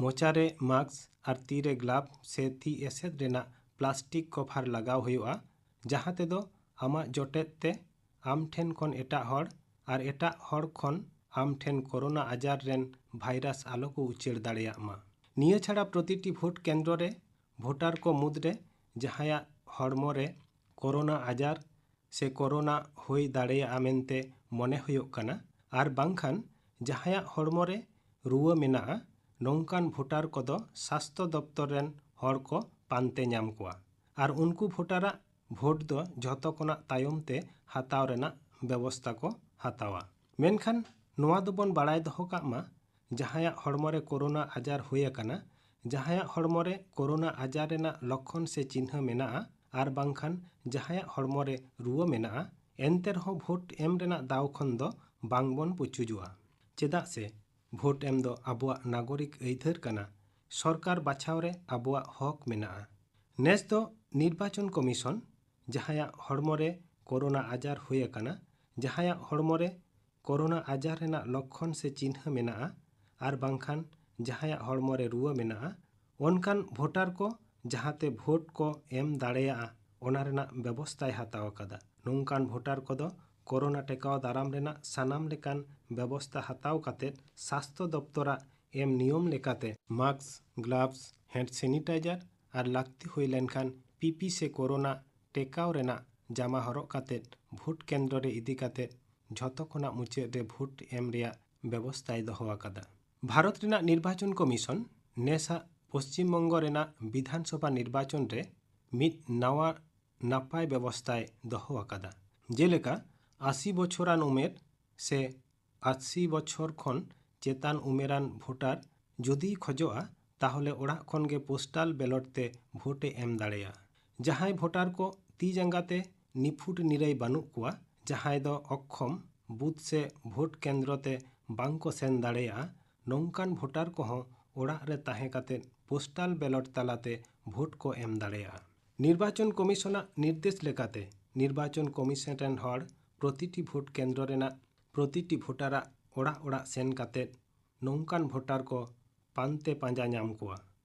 ᱢᱚᱪᱟ ᱨᱮ ᱢᱟᱥᱠ ᱟᱨ ᱛᱤ ᱨᱮ ᱜᱞᱟᱵᱷ ᱥᱮ ᱛᱤ ᱮᱥᱮᱫ ᱨᱮᱱᱟᱜ ᱯᱞᱟᱥᱴᱤᱠ ᱠᱚᱵᱷᱟᱨ ᱞᱟᱜᱟᱣ ᱦᱩᱭᱩᱜᱼᱟ, ᱡᱟᱦᱟᱸ ᱛᱮᱫᱚ ᱟᱢᱟᱜ ᱡᱚᱴᱮᱫ ᱛᱮ ᱟᱢ ᱴᱷᱮᱱ ᱠᱷᱚᱱ ᱮᱴᱟᱜ ᱦᱚᱲ ᱟᱨ ᱮᱴᱟᱜ ᱦᱚᱲ ᱠᱷᱚᱱ ᱟᱢ ᱴᱷᱮᱱ ᱠᱳᱨᱳᱱᱟ ᱟᱡᱟᱨ ᱨᱮᱱ ᱵᱷᱟᱭᱨᱟᱥ ᱟᱞᱚ ᱠᱚ ᱩᱪᱟᱹᱲ ᱫᱟᱲᱮᱭᱟᱜ ᱢᱟ᱾ ᱱᱤᱭᱟᱹ ᱪᱷᱟᱲᱟ ᱯᱨᱚᱛᱤᱴᱤ ᱵᱷᱳᱴ ᱠᱮᱱᱫᱨᱚ ᱨᱮ ᱵᱷᱳᱴᱟᱨ ᱠᱚ ᱢᱩᱫᱽᱨᱮ ᱡᱟᱦᱟᱸᱭᱟᱜ ᱦᱚᱲᱢᱚ ᱨᱮ ᱠᱳᱨᱳᱱᱟ ᱟᱡᱟᱨ ᱥᱮ ᱠᱳᱨᱳᱱᱟ ᱦᱩᱭ ᱫᱟᱲᱮᱭᱟᱜᱼᱟ ᱢᱮᱱᱛᱮ ᱢᱚᱱᱮ ᱦᱩᱭᱩᱜ ᱠᱟᱱᱟ ᱟᱨ ᱵᱟᱝᱠᱷᱟᱱ ᱡᱟᱦᱟᱸᱭᱟᱜ ᱦᱚᱲᱢᱚ ᱨᱮ ᱨᱩᱣᱟᱹ ᱢᱮᱱᱟᱜᱼᱟ, ᱱᱚᱝᱠᱟᱱ ᱵᱷᱳᱴᱟᱨ ᱠᱚᱫᱚ ᱥᱟᱥᱛᱷᱚ ᱫᱚᱯᱛᱚᱨ ᱨᱮᱱ ᱦᱚᱲ ᱠᱚ ᱯᱟᱱᱛᱮ ᱧᱟᱢ ᱠᱚᱣᱟ ᱟᱨ ᱩᱱᱠᱩ ᱵᱷᱳᱴᱟᱨᱟᱜ ᱵᱷᱳᱴ ᱫᱚ ᱡᱷᱚᱛᱚ ᱠᱷᱚᱱᱟᱜ ᱛᱟᱭᱚᱢ ᱛᱮ ᱦᱟᱛᱟᱣ ᱨᱮᱱᱟᱜ ᱵᱮᱵᱚᱥᱛᱟ ᱠᱚ ᱦᱟᱛᱟᱣᱟ᱾ ᱢᱮᱱᱠᱷᱟᱱ ᱱᱚᱣᱟ ᱫᱚᱵᱚᱱ ᱵᱟᱲᱟᱭ ᱫᱚᱦᱚ ᱠᱟᱜ ᱢᱟ, ᱡᱟᱦᱟᱸᱭᱟᱜ ᱦᱚᱲᱢᱚ ᱨᱮ ᱠᱳᱨᱳᱱᱟ ᱟᱡᱟᱨ ᱦᱩᱭ ᱟᱠᱟᱱᱟ, ᱡᱟᱦᱟᱸᱭᱟᱜ ᱦᱚᱲᱢᱚ ᱨᱮ ᱠᱳᱨᱳᱱᱟ ᱟᱡᱟᱨ ᱨᱮᱱᱟᱜ ᱞᱚᱠᱠᱷᱚᱱ ᱥᱮ ᱪᱤᱱᱦᱟᱹ ᱢᱮᱱᱟᱜᱼᱟ ᱟᱨ ᱵᱟᱝᱠᱷᱟᱱ ᱡᱟᱦᱟᱸᱭᱟᱜ ᱦᱚᱲᱢᱚ ᱨᱮ ᱨᱩᱣᱟᱹ ᱢᱮᱱᱟᱜᱼᱟ, ᱮᱱᱛᱮ ᱨᱮᱦᱚᱸ ᱵᱷᱳᱴ ᱮᱢ ᱨᱮᱱᱟᱜ ᱫᱟᱣ ᱠᱷᱚᱱ ᱫᱚ ᱵᱟᱝ ᱵᱚᱱ ᱯᱩᱪᱩᱡᱚᱜᱼᱟ᱾ ᱪᱮᱫᱟᱜ ᱥᱮ ᱵᱷᱳᱴ ᱮᱢ ᱫᱚ ᱟᱵᱚᱣᱟᱜ ᱱᱟᱜᱚᱨᱤᱠ ᱟᱹᱭᱫᱟᱹᱨ ᱠᱟᱱᱟ᱾ ᱥᱚᱨᱠᱟᱨ ᱵᱟᱪᱷᱟᱣ ᱨᱮ ᱟᱵᱚᱣᱟᱜ ᱦᱚᱠ ᱢᱮᱱᱟᱜᱼᱟ᱾ ᱱᱮᱥ ᱫᱚ ᱱᱤᱨᱵᱟᱪᱚᱱ ᱠᱚᱢᱤᱥᱚᱱ ᱡᱟᱦᱟᱸᱭᱟᱜ ᱦᱚᱲᱢᱚ ᱨᱮ ᱠᱳᱨᱳᱱᱟ ᱟᱡᱟᱨ ᱦᱩᱭ ᱟᱠᱟᱱᱟ, ᱡᱟᱦᱟᱸᱭᱟᱜ ᱦᱚᱲᱢᱚ ᱨᱮ ᱠᱳᱨᱳᱱᱟ ᱟᱡᱟᱨ ᱨᱮᱱᱟᱜ ᱞᱚᱠᱠᱷᱚᱱ ᱥᱮ ᱪᱤᱱᱦᱟᱹ ᱢᱮᱱᱟᱜᱼᱟ ᱟᱨ ᱵᱟᱝᱠᱷᱟᱱ ᱡᱟᱦᱟᱸᱭᱟᱜ ᱦᱚᱲᱢᱚ ᱨᱮ ᱨᱩᱣᱟᱹ ᱢᱮᱱᱟᱜᱼᱟ, ᱚᱱᱠᱟᱱ ᱵᱷᱳᱴᱟᱨ ᱠᱚ ᱡᱟᱦᱟᱸᱛᱮ ᱵᱷᱳᱴ ᱠᱚ ᱮᱢ ᱫᱟᱲᱮᱭᱟᱜᱼᱟ, ᱚᱱᱟ ᱨᱮᱱᱟᱜ ᱵᱮᱵᱚᱥᱛᱷᱟᱭ ᱦᱟᱛᱟᱣ ᱟᱠᱟᱫᱟ᱾ ᱱᱚᱝᱠᱟᱱ ᱵᱷᱳᱴᱟᱨ ᱠᱚᱫᱚ ᱠᱳᱨᱳᱱᱟ ᱴᱮᱠᱟᱣ ᱫᱟᱨᱟᱢ ᱨᱮᱱᱟᱜ ᱥᱟᱱᱟᱢ ᱞᱮᱠᱟᱱ ᱵᱮᱵᱚᱥᱛᱷᱟ ᱦᱟᱛᱟᱣ ᱠᱟᱛᱮ ᱥᱟᱥᱛᱷᱚ ᱫᱚᱯᱛᱚᱨᱟᱜ ᱮᱢ ᱱᱤᱭᱚᱢ ᱞᱮᱠᱟᱛᱮ ᱢᱟᱥᱠ, ᱜᱞᱟᱵᱷᱥ, ᱦᱮᱱᱰ ᱥᱮᱱᱤᱴᱟᱭᱡᱟᱨ ᱟᱨ ᱞᱟᱹᱠᱛᱤ ᱦᱩᱭ ᱞᱮᱱᱠᱷᱟᱱ ᱯᱤᱯᱤ ᱥᱮ ᱠᱳᱨᱳᱱᱟ ᱴᱮᱠᱟᱣ ᱨᱮᱱᱟᱜ ᱡᱟᱢᱟ ᱦᱚᱨᱚᱜ ᱠᱟᱛᱮ ᱵᱷᱳᱴ ᱠᱮᱱᱫᱨᱚ ᱨᱮ ᱤᱫᱤ ᱠᱟᱛᱮ ᱡᱷᱚᱛᱚ ᱠᱷᱚᱱᱟᱜ ᱢᱩᱪᱟᱹᱫ ᱨᱮ ᱵᱷᱳᱴ ᱮᱢ ᱨᱮᱭᱟᱜ ᱵᱮᱵᱚᱥᱛᱷᱟᱭ ᱫᱚᱦᱚ ᱟᱠᱟᱫᱟ᱾ ᱵᱷᱟᱨᱚᱛ ᱨᱮᱱᱟᱜ ᱱᱤᱨᱵᱟᱪᱚᱱ ᱠᱚᱢᱤᱥᱚᱱ ᱱᱮᱥᱟᱜ ᱯᱚᱥᱪᱤᱢ ᱵᱚᱝᱜᱚ ᱨᱮᱱᱟᱜ ᱵᱤᱫᱷᱟᱱ ᱥᱚᱵᱷᱟ ᱱᱤᱨᱵᱟᱪᱚᱱ ᱨᱮ ᱢᱤᱫ ᱱᱟᱣᱟ ᱱᱟᱯᱟᱭ ᱵᱮᱵᱚᱥᱛᱷᱟᱭ ᱫᱚᱦᱚ ᱟᱠᱟᱫᱟ᱾ ᱡᱮᱞᱮᱠᱟ, ᱟᱥᱤ ᱵᱚᱪᱷᱚᱨᱟᱱ ᱩᱢᱮᱨ ᱥᱮ ᱟᱥᱤ ᱵᱚᱪᱷᱚᱨ ᱠᱷᱚᱱ ᱪᱮᱛᱟᱱ ᱩᱢᱮᱨᱟᱱ ᱵᱷᱳᱴᱟᱨ ᱡᱩᱫᱤᱭ ᱠᱷᱚᱡᱚᱜᱼᱟ, ᱛᱟᱦᱚᱞᱮ ᱚᱲᱟᱜ ᱠᱷᱚᱱ ᱜᱮ ᱯᱳᱥᱴᱟᱞ ᱵᱮᱞᱚᱴ ᱛᱮ ᱵᱷᱳᱴ ᱮ ᱮᱢ ᱫᱟᱲᱮᱭᱟᱜᱼᱟ᱾ ᱡᱟᱦᱟᱸᱭ ᱵᱷᱳᱴᱟᱨ ᱠᱚ ᱛᱤ ᱡᱟᱸᱜᱟ ᱛᱮ ᱱᱤᱯᱷᱩᱴ ᱱᱤᱨᱟᱹᱭ ᱵᱟᱹᱱᱩᱜ ᱠᱚᱣᱟ, ᱡᱟᱦᱟᱸᱭ ᱫᱚ ᱚᱠᱠᱷᱚᱢ, ᱵᱩᱛᱷ ᱥᱮ ᱵᱷᱳᱴ ᱠᱮᱱᱫᱨᱚ ᱛᱮ ᱵᱟᱝ ᱠᱚ ᱥᱮᱱ ᱫᱟᱲᱮᱭᱟᱜᱼᱟ, ᱱᱚᱝᱠᱟᱱ ᱵᱷᱳᱴᱟᱨ ᱠᱚᱦᱚᱸ ᱚᱲᱟᱜ ᱨᱮ ᱛᱟᱦᱮᱸ ᱠᱟᱛᱮ ᱯᱳᱥᱴᱟᱞ ᱵᱮᱞᱚᱴ ᱛᱟᱞᱟᱛᱮ ᱵᱷᱳᱴ ᱠᱚ ᱮᱢ ᱫᱟᱲᱮᱭᱟᱜᱼᱟ᱾ ᱱᱤᱨᱵᱟᱪᱚᱱ ᱠᱚᱢᱤᱥᱚᱱᱟᱜ ᱱᱤᱨᱫᱮᱥ ᱞᱮᱠᱟᱛᱮ, ᱱᱤᱨᱵᱟᱪᱚᱱ ᱠᱚᱢᱤᱥᱚᱱ ᱨᱮᱱ ᱦᱚᱲ ᱯᱨᱚᱛᱤᱴᱤ ᱵᱷᱳᱴ ᱠᱮᱱᱫᱨᱚ ᱨᱮᱱᱟᱜ ᱯᱨᱚᱛᱤᱴᱤ ᱵᱷᱳᱴᱟᱨᱟᱜ ᱚᱲᱟᱜ ᱚᱲᱟᱜ ᱥᱮᱱ ᱠᱟᱛᱮ ᱱᱚᱝᱠᱟᱱ ᱵᱷᱳᱴᱟᱨ ᱠᱚ ᱯᱟᱱᱛᱮ ᱯᱟᱸᱡᱟ ᱧᱟᱢ ᱠᱚᱣᱟ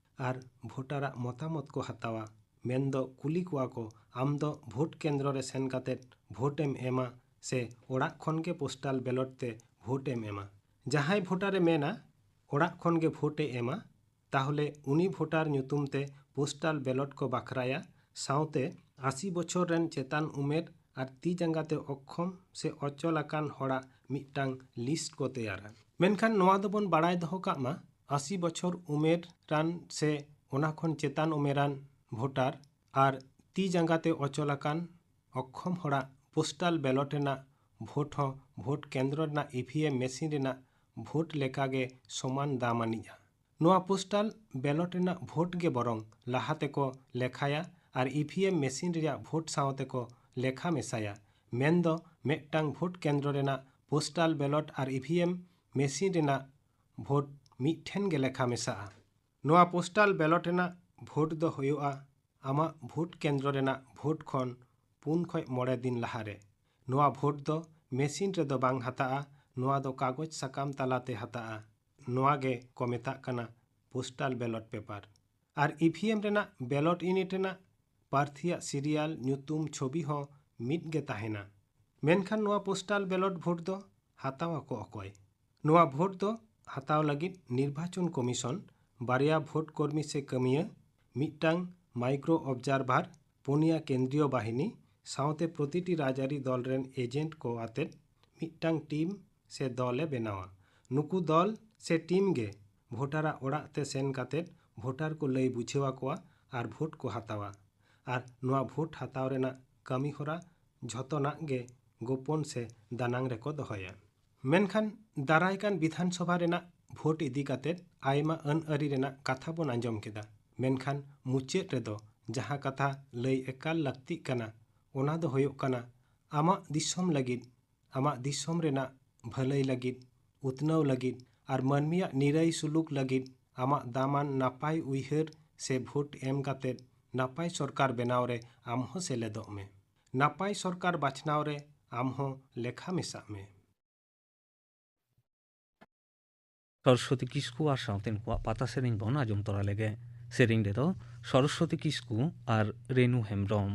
ᱟᱨ ᱵᱷᱳᱴᱟᱨᱟᱜ ᱢᱚᱛᱟᱢᱚᱛ ᱠᱚ ᱦᱟᱛᱟᱣᱟ, ᱢᱮᱱᱫᱚ ᱠᱩᱞᱤ ᱠᱚᱣᱟ ᱠᱚ, "ᱟᱢ ᱫᱚ ᱵᱷᱳᱴ ᱠᱮᱱᱫᱨᱚ ᱨᱮ ᱥᱮᱱ ᱠᱟᱛᱮ ᱵᱷᱳᱴ ᱮᱢ ᱮᱢᱟ ᱥᱮ ᱚᱲᱟᱜ ᱠᱷᱚᱱ ᱜᱮ ᱯᱳᱥᱴᱟᱞ ᱵᱮᱞᱚᱴ ᱛᱮ ᱵᱷᱳᱴ ᱮᱢ ᱮᱢᱟ?" ᱡᱟᱦᱟᱸᱭ ᱵᱷᱳᱴᱟᱨ ᱮ ᱢᱮᱱᱟ ᱚᱲᱟᱜ ᱠᱷᱚᱱ ᱜᱮ ᱵᱷᱳᱴ ᱮ ᱮᱢᱟ, ᱛᱟᱦᱚᱞᱮ ᱩᱱᱤ ᱵᱷᱳᱴᱟᱨ ᱧᱩᱛᱩᱢ ᱛᱮ ᱯᱳᱥᱴᱟᱞ ᱵᱮᱞᱚᱴ ᱠᱚ ᱵᱟᱠᱷᱨᱟᱭᱟ, ᱥᱟᱶᱛᱮ ᱟᱥᱤ ᱵᱚᱪᱷᱚᱨ ᱨᱮᱱ ᱪᱮᱛᱟᱱ ᱩᱢᱮᱨ ᱟᱨ ᱛᱤ ᱡᱟᱸᱜᱟ ᱛᱮ ᱚᱠᱠᱷᱚᱢ ᱥᱮ ᱚᱪᱚᱞ ᱟᱠᱟᱱ ᱦᱚᱲᱟᱜ ᱢᱤᱫᱴᱟᱝ ᱞᱤᱥᱴ ᱠᱚ ᱛᱮᱭᱟᱨᱟ᱾ ᱢᱮᱱᱠᱷᱟᱱ ᱱᱚᱣᱟ ᱫᱚᱵᱚᱱ ᱵᱟᱲᱟᱭ ᱫᱚᱦᱚ ᱠᱟᱜ ᱢᱟ, ᱟᱥᱤ ᱵᱚᱪᱷᱚᱨ ᱩᱢᱮᱨᱟᱱ ᱥᱮ ᱚᱱᱟ ᱠᱷᱚᱱ ᱪᱮᱛᱟᱱ ᱩᱢᱮᱨᱟᱱ ᱵᱷᱳᱴᱟᱨ ᱟᱨ ᱛᱤ ᱡᱟᱸᱜᱟ ᱛᱮ ᱚᱪᱚᱞ ᱟᱠᱟᱱ ᱚᱠᱠᱷᱚᱢ ᱦᱚᱲᱟᱜ ᱯᱳᱥᱴᱟᱞ ᱵᱮᱞᱚᱴ ᱨᱮᱱᱟᱜ ᱵᱷᱳᱴ ᱦᱚᱸ ᱵᱷᱳᱴ ᱠᱮᱱᱫᱨᱚ ᱨᱮᱱᱟᱜ ᱤ ᱵᱷᱤ ᱮᱢ ᱢᱮᱥᱤᱱ ᱨᱮᱱᱟᱜ ᱵᱷᱳᱴ ᱞᱮᱠᱟᱜᱮ ᱥᱚᱢᱟᱱ ᱫᱟᱢ ᱟᱹᱱᱤᱡᱼᱟ᱾ ᱱᱚᱣᱟ ᱯᱳᱥᱴᱟᱞ ᱵᱮᱞᱚᱴ ᱨᱮᱱᱟᱜ ᱵᱷᱳᱴ ᱜᱮ ᱵᱚᱨᱚᱝ ᱞᱟᱦᱟ ᱛᱮᱠᱚ ᱞᱮᱠᱷᱟᱭᱟ ᱟᱨ ᱤ ᱵᱷᱤ ᱮᱢ ᱢᱮᱥᱤᱱ ᱨᱮᱭᱟᱜ ᱵᱷᱳᱴ ᱥᱟᱶ ᱛᱮᱠᱚ ᱞᱮᱠᱷᱟ ᱢᱮᱥᱟᱭᱟ, ᱢᱮᱱᱫᱚ ᱢᱤᱫᱴᱟᱝ ᱵᱷᱳᱴ ᱠᱮᱱᱫᱨᱚ ᱨᱮᱱᱟᱜ ᱯᱳᱥᱴᱟᱞ ᱵᱮᱞᱚᱴ ᱟᱨ ᱤ ᱵᱷᱤ ᱮᱢ ᱢᱮᱥᱤᱱ ᱨᱮᱱᱟᱜ ᱵᱷᱳᱴ ᱢᱤᱫ ᱴᱷᱮᱱ ᱜᱮ ᱞᱮᱠᱷᱟ ᱢᱮᱥᱟᱜᱼᱟ᱾ ᱱᱚᱣᱟ ᱯᱳᱥᱴᱟᱞ ᱵᱮᱞᱚᱴ ᱨᱮᱱᱟᱜ ᱵᱷᱳᱴ ᱫᱚ ᱦᱩᱭᱩᱜᱼᱟ ᱟᱢᱟᱜ ᱵᱷᱳᱴ ᱠᱮᱱᱫᱨᱚ ᱨᱮᱱᱟᱜ ᱵᱷᱳᱴ ᱠᱷᱚᱱ ᱯᱩᱱ ᱠᱷᱚᱱ ᱢᱚᱬᱮ ᱫᱤᱱ ᱞᱟᱦᱟᱨᱮ᱾ ᱱᱚᱣᱟ ᱵᱷᱳᱴ ᱫᱚ ᱢᱮᱥᱤᱱ ᱨᱮᱫᱚ ᱵᱟᱝ ᱦᱟᱛᱟᱜᱼᱟ, ᱱᱚᱣᱟ ᱫᱚ ᱠᱟᱜᱚᱡᱽ ᱥᱟᱠᱟᱢ ᱛᱟᱞᱟᱛᱮ ᱦᱟᱛᱟᱜᱼᱟ᱾ ᱱᱚᱣᱟ ᱜᱮ ᱠᱚ ᱢᱮᱛᱟᱜ ᱠᱟᱱᱟ ᱯᱳᱥᱴᱟᱞ ᱵᱮᱞᱚᱴ ᱯᱮᱯᱟᱨ᱾ ᱟᱨ ᱤ ᱵᱷᱤ ᱮᱢ ᱨᱮᱱᱟᱜ ᱵᱮᱞᱚᱴ ᱤᱭᱩᱱᱤᱴ ᱨᱮᱱᱟᱜ ᱯᱨᱟᱨᱛᱷᱤᱭᱟᱜ ᱥᱤᱨᱤᱭᱟᱞ, ᱧᱩᱛᱩᱢ, ᱪᱷᱚᱵᱤ ᱦᱚᱸ ᱢᱤᱫ ᱜᱮ ᱛᱟᱦᱮᱱᱟ᱾ ᱢᱮᱱᱠᱷᱟᱱ ᱱᱚᱣᱟ ᱯᱳᱥᱴᱟᱞ ᱵᱮᱞᱚᱴ ᱵᱷᱳᱴ ᱫᱚ ᱦᱟᱛᱟᱣ ᱟᱠᱚ ᱚᱠᱚᱭ? ᱱᱚᱣᱟ ᱵᱷᱳᱴ ᱫᱚ ᱦᱟᱛᱟᱣ ᱞᱟᱹᱜᱤᱫ ᱱᱤᱨᱵᱟᱪᱚᱱ ᱠᱚᱢᱤᱥᱚᱱ ᱵᱟᱨᱭᱟ ᱵᱷᱳᱴ ᱠᱚᱨᱢᱤ ᱥᱮ ᱠᱟᱹᱢᱤᱭᱟᱹ, ᱢᱤᱫᱴᱟᱝ ᱢᱟᱭᱠᱨᱳ ᱚᱵᱡᱟᱨᱵᱷᱟᱨ, ᱯᱩᱱᱭᱟ ᱠᱮᱱᱫᱨᱤᱭᱚ ᱵᱟᱦᱤᱱᱤ, ᱥᱟᱶᱛᱮ ᱯᱨᱚᱛᱤᱴᱤ ᱨᱟᱡᱽᱟᱹᱨᱤ ᱫᱚᱞ ᱨᱮᱱ ᱮᱡᱮᱱᱴ ᱠᱚ ᱟᱛᱮᱫ ᱢᱤᱫᱴᱟᱝ ᱴᱤᱢ ᱥᱮ ᱫᱚᱞ ᱮ ᱵᱮᱱᱟᱣᱟ᱾ ᱱᱩᱠᱩ ᱫᱚᱞ ᱥᱮ ᱴᱤᱢ ᱜᱮ ᱵᱷᱳᱴᱟᱨᱟᱜ ᱚᱲᱟᱜ ᱛᱮ ᱥᱮᱱ ᱠᱟᱛᱮᱫ ᱵᱷᱳᱴᱟᱨ ᱠᱚ ᱞᱟᱹᱭ ᱵᱩᱡᱷᱟᱹᱣ ᱟᱠᱚᱣᱟ ᱟᱨ ᱵᱷᱳᱴ ᱠᱚ ᱦᱟᱛᱟᱣᱟ᱾ ᱟᱨ ᱱᱚᱣᱟ ᱵᱷᱳᱴ ᱦᱟᱛᱟᱣ ᱨᱮᱱᱟᱜ ᱠᱟᱹᱢᱤ ᱦᱚᱨᱟ ᱡᱷᱚᱛᱚᱱᱟᱜ ᱜᱮ ᱜᱳᱯᱚᱱ ᱥᱮ ᱫᱟᱱᱟᱝ ᱨᱮᱠᱚ ᱫᱚᱦᱚᱭᱟ᱾ ᱢᱮᱱᱠᱷᱟᱱ ᱫᱟᱨᱟᱭ ᱠᱟᱱ ᱵᱤᱫᱷᱟᱱ ᱥᱚᱵᱷᱟ ᱨᱮᱱᱟᱜ ᱵᱷᱳᱴ ᱤᱫᱤ ᱠᱟᱛᱮᱫ ᱟᱭᱢᱟ ᱟᱹᱱ ᱟᱹᱨᱤ ᱨᱮᱱᱟᱜ ᱠᱟᱛᱷᱟ ᱵᱚᱱ ᱟᱸᱡᱚᱢ ᱠᱮᱫᱟ᱾ ᱢᱮᱱᱠᱷᱟᱱ ᱢᱩᱪᱟᱹᱫ ᱨᱮᱫᱚ ᱡᱟᱦᱟᱸ ᱠᱟᱛᱷᱟ ᱞᱟᱹᱭ ᱮᱠᱟᱞ ᱞᱟᱹᱠᱛᱤᱜ ᱠᱟᱱᱟ, ᱚᱱᱟ ᱫᱚ ᱦᱩᱭᱩᱜ ᱠᱟᱱᱟ, ᱟᱢᱟᱜ ᱫᱤᱥᱚᱢ ᱞᱟᱹᱜᱤᱫ, ᱟᱢᱟᱜ ᱫᱤᱥᱚᱢ ᱨᱮᱱᱟᱜ ᱵᱷᱟᱹᱞᱟᱹᱭ ᱞᱟᱹᱜᱤᱫ, ᱩᱛᱱᱟᱹᱣ ᱞᱟᱹᱜᱤᱫ ᱟᱨ ᱢᱟᱹᱱᱢᱤᱭᱟᱜ ᱱᱤᱨᱟᱹᱭ ᱥᱩᱞᱩᱠ ᱞᱟᱹᱜᱤᱫ ᱟᱢᱟᱜ ᱫᱟᱢᱟᱱ ᱱᱟᱯᱟᱭ ᱩᱭᱦᱟᱹᱨ ᱥᱮ ᱵᱷᱳᱴ ᱮᱢ ᱠᱟᱛᱮᱫ ᱱᱟᱯᱟᱭ ᱥᱚᱨᱠᱟᱨ ᱵᱮᱱᱟᱣ ᱨᱮ ᱟᱢ ᱦᱚᱸ ᱥᱮᱞᱮᱫᱚᱜ ᱢᱮ᱾ ᱱᱟᱯᱟᱭ ᱥᱚᱨᱠᱟᱨ ᱵᱟᱪᱷᱱᱟᱣ ᱨᱮ ᱟᱢ ᱦᱚᱸ ᱞᱮᱠᱷᱟ ᱢᱮᱥᱟᱜ ᱢᱮ᱾ ᱥᱚᱨᱚᱥᱚᱛᱤ ᱠᱤᱥᱠᱩ ᱟᱨ ᱥᱟᱶᱛᱮᱱ ᱠᱚᱣᱟᱜ ᱯᱟᱛᱟ ᱥᱮᱨᱮᱧ ᱵᱚᱱ ᱟᱸᱡᱚᱢ ᱛᱚᱨᱟ ᱞᱮᱜᱮ᱾ ᱥᱮᱨᱮᱧ ᱨᱮᱫᱚ ᱥᱚᱨᱚᱥᱚᱛᱤ ᱠᱤᱥᱠᱩ ᱟᱨ ᱨᱮᱱᱩ ᱦᱮᱢᱵᱨᱚᱢ᱾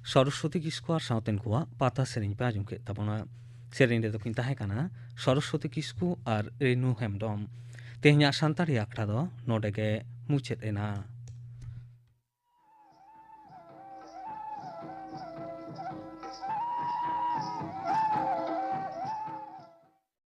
ᱥᱚᱨᱚᱥᱣᱚᱛᱤ ᱠᱤᱥᱠᱩ ᱟᱨ ᱥᱟᱶᱛᱮᱱ ᱠᱚᱣᱟᱜ ᱯᱟᱛᱟ ᱥᱮᱨᱮᱧ ᱯᱮ ᱟᱸᱡᱚᱢ ᱠᱮᱫ ᱛᱟᱵᱚᱱᱟ᱾ ᱥᱮᱨᱮᱧ ᱨᱮᱫᱚ ᱠᱤᱱ ᱛᱟᱦᱮᱸ ᱠᱟᱱᱟ ᱥᱚᱨᱚᱥᱣᱚᱛᱤ ᱠᱤᱥᱠᱩ ᱟᱨ ᱨᱮᱱᱩ ᱦᱮᱢᱵᱽᱨᱚᱢ᱾ ᱛᱮᱦᱮᱧᱟᱜ ᱥᱟᱱᱛᱟᱲᱤ ᱟᱠᱷᱲᱟ ᱫᱚ ᱱᱚᱰᱮ ᱜᱮ ᱢᱩᱪᱟᱹᱫ ᱮᱱᱟ᱾